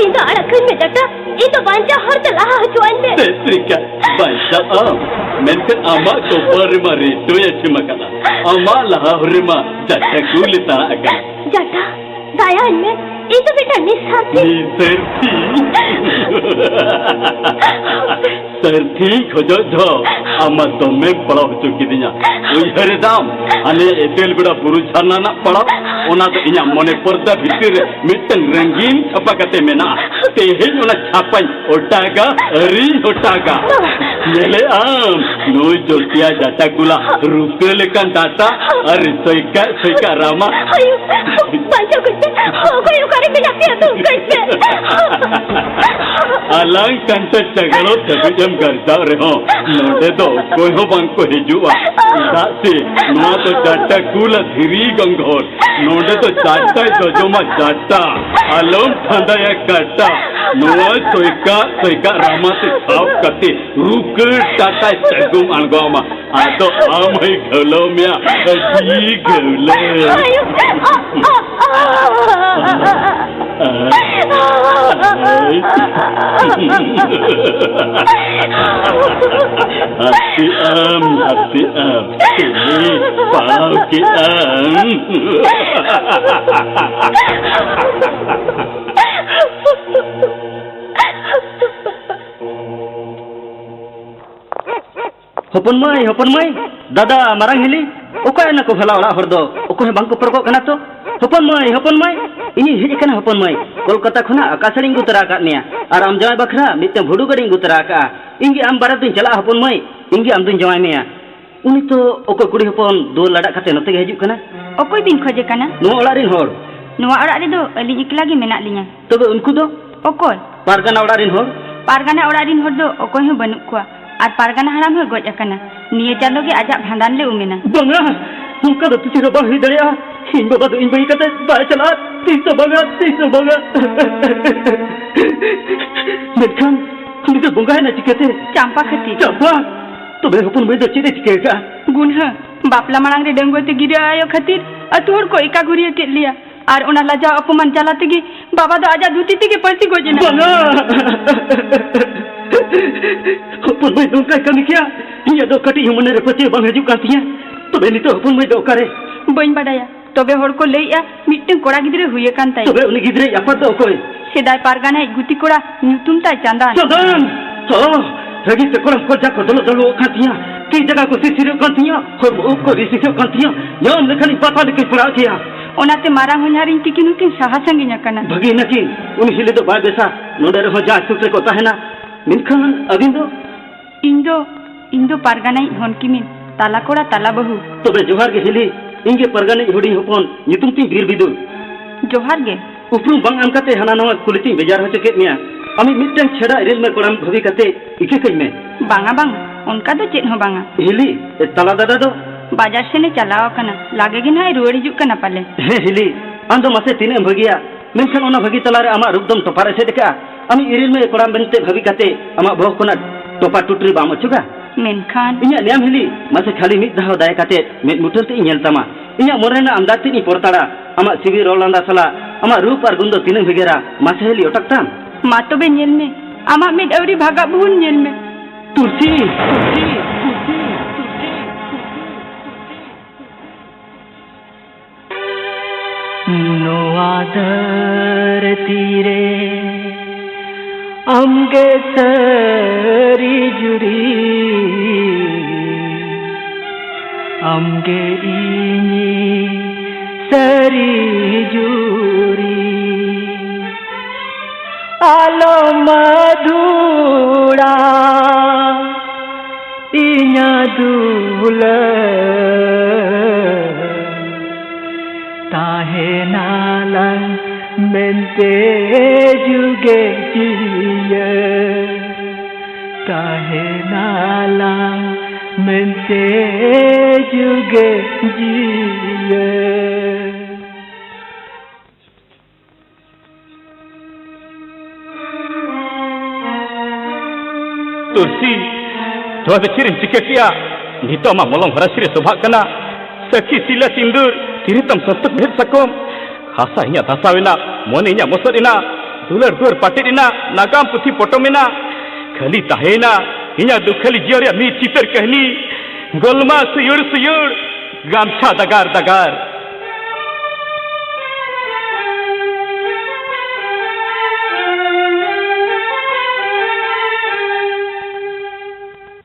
ᱤᱧ ᱫᱚ ᱟᱲᱟᱜ ᱠᱟᱹᱧ ᱢᱮ ᱰᱟᱴᱟ, ᱤᱧ ᱫᱚ ᱵᱟᱧᱪᱟᱣ ᱦᱚᱨ ᱛᱮ ᱞᱟᱦᱟ ᱦᱚᱪᱚᱣᱟᱹᱧ ᱢᱮ᱾ ᱵᱮᱛᱨᱤᱠᱟ, ᱵᱟᱧᱪᱟᱜ ᱟᱢ, ᱢᱮᱱᱠᱷᱟᱱ ᱟᱢᱟᱜ ᱠᱚᱯᱟᱞ ᱨᱮᱢᱟ ᱨᱤᱴᱳᱭ ᱟᱹᱴᱷᱤᱢ ᱟᱠᱟᱫᱟ᱾ ᱟᱢᱟᱜ ᱞᱟᱦᱟ ᱦᱚᱨ ᱨᱮᱢᱟ ᱡᱟᱴᱟ ᱠᱩᱞᱮ ᱛᱟᱲᱟᱜ ᱟᱠᱟᱱᱟ᱾ ᱡᱟᱴᱟ, ᱫᱟᱭᱟᱧ ᱢᱮ, ᱤᱧ ᱫᱚ ᱢᱤᱫᱴᱟᱝ ᱱᱤᱥᱟᱨᱛᱷᱤ᱾ ᱱᱤᱥᱟᱨᱛᱷᱤ? ᱥᱟᱹᱨᱛᱷᱤᱧ ᱠᱷᱚᱡᱚᱜ ᱡᱚᱦᱚᱜ ᱟᱢ ᱢᱟ ᱫᱚᱢᱮᱢ ᱯᱟᱲᱟᱣ ᱦᱚᱪᱚ ᱠᱤᱫᱤᱧᱟ᱾ ᱩᱭᱦᱟᱹᱨ ᱮᱫᱟᱢ, ᱦᱟᱱᱮ ᱮᱫᱮᱞ ᱵᱮᱲᱟ ᱵᱩᱨᱩ ᱡᱷᱟᱨᱱᱟ ᱨᱮᱱᱟᱜ ᱯᱟᱲᱟᱣ? ᱚᱱᱟ ᱫᱚ ᱤᱧᱟᱜ ᱢᱚᱱᱮ ᱯᱚᱨᱫᱟ ᱵᱷᱤᱛᱤᱨ ᱨᱮ ᱢᱤᱫᱴᱟᱝ ᱨᱟᱹᱝᱜᱤᱱ ᱪᱷᱟᱯᱟ ᱠᱟᱛᱮ ᱢᱮᱱᱟᱜᱼᱟ᱾ ᱛᱮᱦᱮᱧ ᱚᱱᱟ ᱪᱷᱟᱯᱟᱧ ᱚᱴᱟᱜᱟ, ᱟᱹᱨᱤᱧ ᱚᱴᱟᱜᱟ᱾ ᱧᱮᱞᱮ ᱟᱢ, ᱱᱩᱭ ᱡᱳᱥᱤᱭᱟ ᱡᱟᱴᱟ ᱠᱩᱞᱟ ᱨᱩᱯᱟᱹ ᱞᱮᱠᱟᱱ ᱰᱟᱴᱟ ᱟᱨ ᱥᱚᱭᱠᱟ ᱥᱚᱭᱠᱟ ᱨᱟᱢᱟ᱾ ᱟᱭᱳ, ᱵᱟᱧᱪᱟᱣ ᱠᱟᱹᱧ ᱯᱮ᱾ ᱚᱠᱚᱭ ᱚᱠᱟᱨᱮ ᱢᱮᱱᱟᱜ ᱯᱮᱭᱟ, ᱩᱫᱩᱜ ᱠᱟᱹᱧ ᱯᱮ᱾ ᱟᱞᱟᱝ ᱠᱟᱱᱴᱟ ᱪᱟᱜᱟᱲᱚ ᱫᱷᱟᱹᱵᱤᱡ ᱮᱢ ᱜᱟᱨᱡᱟᱣ ᱨᱮᱦᱚᱸ, ᱱᱚᱰᱮ ᱫᱚ ᱚᱠᱚᱭ ᱦᱚᱸ ᱵᱟᱝ ᱠᱚ ᱦᱤᱡᱩᱜᱼᱟ᱾ ᱪᱮᱫᱟᱜ ᱥᱮ ᱱᱚᱣᱟ ᱫᱚ ᱡᱟᱴᱟ ᱠᱩᱞᱟ ᱫᱷᱤᱨᱤ ᱜᱚᱝᱜᱷᱚᱨ᱾ ᱱᱚᱰᱮ ᱫᱚ ᱡᱟᱴᱟᱭ ᱡᱚᱡᱚᱢᱟ ᱡᱟᱴᱟ᱾ ᱟᱞᱚᱢ ᱯᱷᱟᱸᱫᱟᱭᱟ ᱠᱟᱴᱟ᱾ ᱱᱚᱣᱟ ᱥᱚᱭᱠᱟ ᱥᱚᱭᱠᱟ ᱨᱟᱢᱟ ᱛᱮ ᱥᱟᱵ ᱠᱟᱛᱮ ᱨᱩᱠᱟᱹ ᱴᱟᱴᱟᱭ ᱥᱟᱹᱜᱩᱢ ᱟᱬᱜᱚ ᱟᱢᱟ᱾ ᱟᱫᱚ ᱟᱢ ᱦᱚᱸᱭ ᱜᱷᱟᱹᱣᱞᱟᱹᱣ ᱢᱮᱭᱟ, ᱟᱹᱰᱤ ᱜᱷᱟᱹᱣᱞᱟᱹ᱾ ᱟᱭᱳ, ᱟ, ᱟ, ᱟ᱾ ᱦᱟᱹᱛᱤ ᱟᱢ, ᱦᱟᱹᱛᱤ ᱟᱢ, ᱪᱤᱞᱤ ᱯᱟᱲᱟᱣ ᱠᱮᱜ ᱟᱢ? ᱦᱚᱯᱚᱱ ᱢᱟᱹᱭ, ᱦᱚᱯᱚᱱ ᱢᱟᱹᱭ, ᱫᱟᱫᱟ, ᱢᱟᱨᱟᱝ ᱦᱤᱞᱤ, ᱚᱠᱟᱭᱮᱱᱟ ᱠᱚ ᱵᱷᱟᱞᱟ ᱚᱲᱟᱜ ᱦᱚᱲ ᱫᱚ? ᱚᱠᱚᱭ ᱦᱚᱸ ᱵᱟᱝ ᱠᱚ ᱯᱚᱨᱚᱜᱚᱜ ᱠᱟᱱᱟ ᱛᱚ᱾ ᱦᱚᱯᱚᱱ ᱢᱟᱹᱭ, ᱦᱚᱯᱚᱱ ᱢᱟᱹᱭ, ᱤᱧᱤᱧ ᱦᱮᱡ ᱟᱠᱟᱱᱟ ᱦᱚᱯᱚᱱ ᱢᱟᱹᱭ᱾ ᱠᱳᱞᱠᱟᱛᱟ ᱠᱷᱚᱱᱟᱜ ᱟᱠᱟᱥᱟᱹᱲᱤᱧ ᱟᱹᱜᱩ ᱛᱚᱨᱟ ᱟᱠᱟᱫ ᱢᱮᱭᱟ᱾ ᱟᱨ ᱟᱢ ᱡᱟᱶᱟᱭ ᱵᱟᱠᱷᱨᱟ ᱢᱤᱫᱴᱟᱝ ᱵᱷᱩᱰᱩ ᱜᱟᱹᱰᱤᱧ ᱟᱹᱜᱩ ᱛᱚᱨᱟ ᱟᱠᱟᱫᱼᱟ᱾ ᱤᱧ ᱜᱮ ᱟᱢ ᱵᱟᱨᱮᱛᱤᱧ ᱪᱟᱞᱟᱜᱼᱟ ᱦᱚᱯᱚᱱ ᱢᱟᱹᱭ᱾ ᱤᱧ ᱜᱮ ᱟᱢ ᱫᱩᱧ ᱡᱟᱶᱟᱭ ᱢᱮᱭᱟ᱾ ᱩᱱᱤ ᱛᱚ ᱚᱠᱚᱭ ᱠᱩᱲᱤ ᱦᱚᱯᱚᱱ ᱫᱩᱣᱟᱹᱨ ᱞᱟᱰᱟᱜ ᱠᱟᱛᱮ ᱱᱚᱛᱮ ᱜᱮ ᱦᱤᱡᱩᱜ ᱠᱟᱱᱟ? ᱚᱠᱚᱭ ᱵᱤᱱ ᱠᱷᱚᱡᱮ ᱠᱟᱱᱟ? ᱱᱚᱣᱟ ᱚᱲᱟᱜ ᱨᱤᱱ ᱦᱚᱲ᱾ ᱱᱚᱣᱟ ᱚᱲᱟᱜ ᱨᱮᱫᱚ ᱟᱹᱞᱤᱧ ᱮᱠᱞᱟ ᱜᱮ ᱢᱮᱱᱟᱜ ᱞᱤᱧᱟ᱾ ᱛᱚᱵᱮ ᱩᱱᱠᱩ ᱫᱚ? ᱚᱠᱚᱭ? ᱯᱟᱨᱜᱟᱱᱟ ᱚᱲᱟᱜ ᱨᱤᱱ ᱦᱚᱲ᱾ ᱯᱟᱨᱜᱟᱱᱟ ᱚᱲᱟᱜ ᱨᱤᱱ ᱦᱚᱲ ᱫᱚ ᱚᱠᱚᱭ ᱦᱚᱸ ᱵᱟᱹᱱᱩᱜ ᱠᱚᱣᱟ᱾ ᱟᱨ ᱯᱟᱨᱜᱟᱱᱟ ᱦᱟᱲᱟᱢ ᱦᱚᱸᱭ ᱜᱚᱡ ᱟᱠᱟᱱᱟ᱾ ᱱᱤᱭᱟᱹ ᱪᱟᱸᱫᱚ ᱜᱮ ᱟᱡᱟᱜ ᱵᱷᱟᱸᱰᱟᱱ ᱞᱮ ᱩᱢᱮᱱᱟ᱾ ᱵᱟᱝᱟ, ᱱᱚᱝᱠᱟ ᱫᱚ ᱛᱤᱥ ᱨᱮᱦᱚᱸ ᱵᱟᱝ ᱦᱩᱭ ᱫᱟᱲᱮᱭᱟᱜᱼᱟ᱾ ᱤᱧ ᱵᱟᱵᱟ ᱫᱚ ᱤᱧ ᱵᱟᱹᱜᱤ ᱠᱟᱛᱮ ᱵᱟᱭ ᱪᱟᱞᱟᱜᱼᱟ, ᱛᱤᱥ ᱦᱚᱸ ᱵᱟᱝᱟ, ᱛᱤᱥ ᱦᱚᱸ ᱵᱟᱝᱟ᱾ ᱢᱮᱱᱠᱷᱟᱱ ᱩᱱᱤ ᱫᱚ ᱵᱚᱸᱜᱟᱭᱮᱱᱟ ᱪᱤᱠᱟᱹᱛᱮ? ᱪᱟᱢᱯᱟ ᱠᱷᱟᱹᱛᱤᱨ᱾ ᱪᱟᱢᱯᱟ? ᱛᱚᱵᱮ ᱦᱚᱯᱚᱱ ᱢᱟᱹᱭ ᱫᱚ ᱪᱮᱫ ᱮ ᱪᱤᱠᱟᱹ ᱟᱠᱟᱫᱼᱟ? ᱜᱩᱱᱦᱟᱹ, ᱵᱟᱯᱞᱟ ᱢᱟᱲᱟᱝ ᱨᱮ ᱰᱟᱺᱜᱩᱣᱟᱹ ᱛᱮ ᱜᱤᱨᱟᱹ ᱟᱭᱳ ᱠᱷᱟᱹᱛᱤᱨ ᱟᱹᱛᱩ ᱦᱚᱲ ᱠᱚ ᱮᱠᱟ ᱜᱷᱩᱨᱤᱭᱟᱹ ᱠᱮᱫ ᱞᱮᱭᱟ᱾ ᱟᱨ ᱚᱱᱟ ᱞᱟᱡᱟᱣ ᱚᱯᱚᱢᱟᱱ ᱡᱟᱞᱟ ᱛᱮᱜᱮ ᱵᱟᱵᱟ ᱫᱚ ᱟᱡᱟᱜ ᱫᱷᱩᱛᱤ ᱛᱮᱜᱮ ᱯᱟᱹᱨᱥᱤ ᱜᱚᱡ ᱮᱱᱟ᱾ ᱵᱟᱝᱟ! ᱦᱚᱯᱚᱱ ᱢᱟᱹᱭ ᱱᱚᱝᱠᱟᱭ ᱠᱟᱹᱢᱤ ᱠᱮᱭᱟ? ᱤᱧᱟᱹᱜ ᱫᱚ ᱠᱟᱹᱴᱤᱡ ᱦᱚᱸ ᱢᱚᱱᱮ ᱨᱮ ᱯᱟᱹᱛᱭᱟᱹᱣ ᱵᱟᱝ ᱦᱤᱡᱩᱜ ᱠᱟᱱ ᱛᱤᱧᱟᱹ᱾ ᱛᱚᱵᱮ ᱱᱤᱛᱚᱜ ᱦᱚᱯᱚᱱ ᱢᱟᱹᱭ ᱫᱚ ᱚᱠᱟᱨᱮ? ᱵᱟᱹᱧ ᱵᱟᱰᱟᱭᱟ᱾ ᱛᱚᱵᱮ ᱦᱚᱲ ᱠᱚ ᱞᱟᱹᱭᱮᱜᱼᱟ, ᱢᱤᱫᱴᱟᱹᱝ ᱠᱚᱲᱟ ᱜᱤᱫᱽᱨᱟᱹ ᱦᱩᱭ ᱟᱠᱟᱱ ᱛᱟᱭᱟ᱾ ᱛᱚᱵᱮ ᱩᱱᱤ ᱜᱤᱫᱽᱨᱟᱹᱭᱤᱡ ᱟᱯᱟᱛ ᱫᱚ ᱚᱠᱚᱭ? ᱥᱮᱫᱟᱭ ᱯᱟᱨᱜᱟᱱᱟᱭᱤᱡ ᱜᱩᱛᱤ ᱠᱚᱲᱟ, ᱧᱩᱛᱩᱢ ᱛᱟᱭ ᱪᱟᱸᱫᱟᱱ᱾ ᱪᱟᱸᱫᱟᱱ! ᱦᱚ, ᱨᱟᱹᱜᱤ ᱛᱮ ᱠᱚᱲᱟᱢ ᱠᱚ ᱡᱟ ᱠᱚ ᱫᱚᱞᱚᱜ ᱫᱚᱞᱚᱜ ᱠᱟᱱ ᱛᱤᱧᱟ, ᱛᱤ ᱡᱟᱸᱜᱟ ᱠᱚ ᱥᱤᱥᱤᱨᱚᱜ ᱠᱟᱱ ᱛᱤᱧᱟ, ᱦᱚᱲᱢᱚ ᱩᱵ ᱠᱚ ᱨᱤᱥᱤᱥᱚᱜ ᱠᱟᱱ ᱛᱤᱧᱟ, ᱧᱟᱢ ᱞᱮᱠᱷᱟᱱᱤᱧ ᱯᱟᱛᱟ ᱞᱮᱠᱟᱧ ᱯᱟᱲᱟᱜ ᱜᱮᱭᱟ᱾ ᱚᱱᱟᱛᱮ ᱢᱟᱨᱟᱝ ᱦᱚᱧᱦᱟᱨᱤᱧ ᱛᱤᱠᱤᱱ ᱦᱚᱸᱠᱤᱱ ᱥᱟᱦᱟ ᱥᱟᱺᱜᱤᱧ ᱟᱠᱟᱱᱟ᱾ ᱵᱷᱟᱹᱜᱤ ᱱᱟᱹᱠᱤᱱ, ᱩᱱᱤ ᱦᱤᱞᱤ ᱫᱚ ᱵᱟᱭ ᱵᱮᱥᱟ, ᱱᱚᱰᱮ ᱨᱮᱦᱚᱸ ᱡᱟᱸᱡ ᱥᱩᱠ ᱨᱮᱠᱚ ᱛᱟᱦᱮᱱᱟ᱾ ᱢᱮᱱᱠᱷᱟᱱ ᱟᱹᱵᱤᱱ ᱫᱚ? ᱤᱧ ᱫᱚ, ᱤᱧ ᱫᱚ ᱯᱟᱨᱜᱟᱱᱟᱭᱤᱡ ᱦᱚᱱ ᱠᱤᱢᱤᱱ, ᱛᱟᱞᱟ ᱠᱚᱲᱟ ᱛᱟᱞᱟ ᱵᱟᱹᱦᱩ᱾ ᱛᱚᱵᱮ ᱡᱚᱦᱟᱨ ᱜᱮ ᱦᱤᱞᱤ, ᱤᱧ ᱜᱮ ᱯᱟᱨᱜᱟᱱᱟᱭᱤᱡ ᱦᱩᱰᱤᱧ ᱦᱚᱯᱚᱱ, ᱧᱩᱛᱩᱢ ᱛᱤᱧ ᱵᱤᱨ ᱵᱤᱫᱩ᱾ ᱡᱚᱦᱟᱨ ᱜᱮ᱾ ᱩᱯᱨᱩᱢ ᱵᱟᱝ ᱮᱢ ᱠᱟᱛᱮ ᱦᱟᱱᱟ ᱱᱟᱣᱟ ᱠᱩᱞᱤ ᱛᱤᱧ ᱵᱮᱡᱟᱨ ᱦᱚᱪᱚ ᱠᱮᱫ ᱢᱮᱭᱟ᱾ ᱟᱢᱤᱡ ᱢᱤᱫᱴᱟᱝ ᱪᱷᱮᱲᱟ ᱤᱨᱤᱞ ᱢᱮ ᱠᱚᱲᱟᱢ ᱵᱷᱟᱹᱵᱤ ᱠᱟᱛᱮ ᱤᱠᱟᱹ ᱠᱟᱹᱧ ᱢᱮ᱾ ᱵᱟᱝᱟ, ᱵᱟᱝ, ᱚᱱᱠᱟ ᱫᱚ ᱪᱮᱫ ᱦᱚᱸ ᱵᱟᱝᱟ᱾ ᱦᱤᱞᱤ, ᱛᱟᱞᱟ ᱫᱟᱫᱟ ᱫᱚ? ᱵᱟᱡᱟᱨ ᱥᱮᱱᱮ ᱪᱟᱞᱟᱣ ᱟᱠᱟᱱᱟ, ᱞᱟᱜᱮ ᱜᱮ ᱱᱟᱦᱟᱜ ᱮ ᱨᱩᱣᱟᱹᱲ ᱦᱤᱡᱩᱜ ᱠᱟᱱᱟ ᱯᱟᱞᱮ᱾ ᱦᱮᱸ ᱦᱤᱞᱤ, ᱟᱢ ᱫᱚ ᱢᱟᱥᱮ ᱛᱤᱱᱟᱹᱜ ᱮᱢ ᱵᱷᱟᱹᱜᱤᱭᱟ, ᱢᱮᱱᱠᱷᱟᱱ ᱚᱱᱟ ᱵᱷᱟᱹᱜᱤ ᱛᱟᱞᱟᱨᱮ ᱟᱢᱟᱜ ᱨᱩᱯ ᱫᱚᱢ ᱛᱚᱯᱟᱨ ᱮᱥᱮᱫ ᱟᱠᱟᱫᱼᱟ᱾ ᱟᱢᱤᱡ ᱤᱨᱤᱞ ᱢᱮ ᱠᱚᱲᱟᱢ ᱢᱮᱱᱛᱮ ᱵᱷᱟᱹᱵᱤ ᱠᱟᱛᱮ ᱟᱢᱟᱜ ᱵᱚᱦᱚᱜ ᱠᱷᱚᱱᱟᱜ ᱴᱚᱯᱟ ᱴᱩᱴᱨᱤ ᱵᱟᱢ ᱚᱪᱚᱜᱟ? ᱢᱮᱱᱠᱷᱟᱱ ᱤᱧᱟᱜ ᱱᱮᱭᱟᱢ ᱦᱤᱞᱤ, ᱢᱟᱥᱮ ᱠᱷᱟᱹᱞᱤ ᱢᱤᱫ ᱫᱷᱟᱣ ᱫᱟᱭᱟ ᱠᱟᱛᱮ ᱢᱮᱫ ᱢᱩᱴᱷᱟᱹᱱ ᱛᱮ ᱤᱧ ᱧᱮᱞ ᱛᱟᱢᱟ᱾ ᱤᱧᱟᱜ ᱢᱚᱱᱮ ᱨᱮᱱᱟᱜ ᱟᱢᱫᱟᱡ ᱛᱮ ᱤᱧ ᱯᱚᱨᱛᱟᱲᱟ᱾ ᱟᱢᱟᱜ ᱥᱤᱵᱤᱞ ᱨᱚᱲ ᱞᱟᱸᱫᱟ ᱥᱟᱞᱟᱜ ᱟᱢᱟᱜ ᱨᱩᱯ ᱟᱨ ᱜᱩᱱ ᱫᱚ ᱛᱤᱱᱟᱹᱜ ᱵᱷᱮᱜᱟᱨᱟ, ᱢᱟᱥᱮ ᱦᱤᱞᱤ ᱚᱴᱟᱜ ᱛᱟᱢ᱾ ᱢᱟ ᱛᱚᱵᱮ ᱧᱮᱞ ᱢᱮ, ᱟᱢᱟᱜ ᱢᱮᱫ ᱟᱹᱣᱨᱤ ᱵᱷᱟᱜᱟᱜ ᱵᱷᱩᱨ ᱧᱮᱞ ᱢᱮ᱾ ᱛᱩᱞᱥᱤ, ᱛᱩᱞᱥᱤ, ᱛᱩᱞᱥᱤ, ᱛᱩᱞᱥᱤ, ᱛᱩᱞᱥᱤ᱾ ᱱᱚᱣᱟ ᱫᱷᱟᱹᱨᱛᱤ ᱨᱮ ᱟᱢᱜᱮ ᱥᱟᱹᱨᱤ ᱡᱩᱨᱤ, ᱟᱢᱜᱮ ᱤᱧᱤᱡ ᱥᱟᱹᱨᱤ ᱡᱩᱨᱤ᱾ ᱟᱞᱚᱢ ᱫᱷᱩᱲᱟ ᱤᱧᱟᱹᱜ ᱫᱩᱞᱟᱹᱲ, ᱛᱟᱦᱮᱱᱟᱞᱟᱝ ᱢᱮᱱᱛᱮ ᱡᱩᱜᱮ ᱡᱤᱭᱟᱹᱲ, ᱛᱟᱦᱮᱱᱟᱞᱟᱝ ᱢᱮᱱᱛᱮ ᱡᱩᱜᱮ ᱡᱤᱭᱟᱹᱲ᱾ ᱛᱩᱞᱥᱤ, ᱱᱚᱣᱟ ᱫᱚ ᱪᱮᱫ ᱮᱢ ᱪᱤᱠᱟᱹ ᱠᱮᱜᱼᱟ? ᱱᱤᱛᱚᱜ ᱢᱟ ᱢᱚᱞᱚᱝ ᱦᱚᱨᱟᱥᱤ ᱨᱮ ᱥᱚᱵᱷᱟᱜ ᱠᱟᱱᱟ᱾ ᱥᱟᱹᱠᱷᱤ ᱥᱤᱞᱟ ᱥᱤᱸᱫᱩᱨ, ᱛᱤᱨᱤᱛᱟᱢ ᱥᱚᱛᱚᱠ ᱢᱮᱫ ᱥᱟᱠᱚᱢ᱾ ᱦᱟᱥᱟ ᱤᱧᱟᱜ ᱫᱷᱟᱥᱟᱣ ᱮᱱᱟ, ᱢᱚᱱᱮ ᱤᱧᱟᱜ ᱢᱚᱥᱚᱫ ᱮᱱᱟ, ᱫᱩᱞᱟᱹᱲ ᱫᱩᱣᱟᱹᱨ ᱯᱟᱴᱮᱫ ᱮᱱᱟ, ᱱᱟᱜᱟᱢ ᱯᱩᱛᱷᱤ ᱯᱚᱴᱚᱢ ᱮᱱᱟ᱾ ᱠᱷᱟᱹᱞᱤ ᱛᱟᱦᱮᱸᱭᱮᱱᱟ ᱤᱧᱟᱜ ᱫᱩᱠᱷᱟᱹᱞᱤ ᱡᱤᱭᱚᱱ ᱨᱮᱭᱟᱜ ᱢᱤᱫ ᱪᱤᱛᱟᱹᱨ ᱠᱟᱹᱦᱱᱤ᱾ ᱜᱚᱞᱢᱟ ᱥᱩᱭᱩᱲ ᱥᱩᱭᱩᱲ, ᱜᱟᱢᱪᱷᱟ ᱫᱟᱜᱟᱨ ᱫᱟᱜᱟᱨ᱾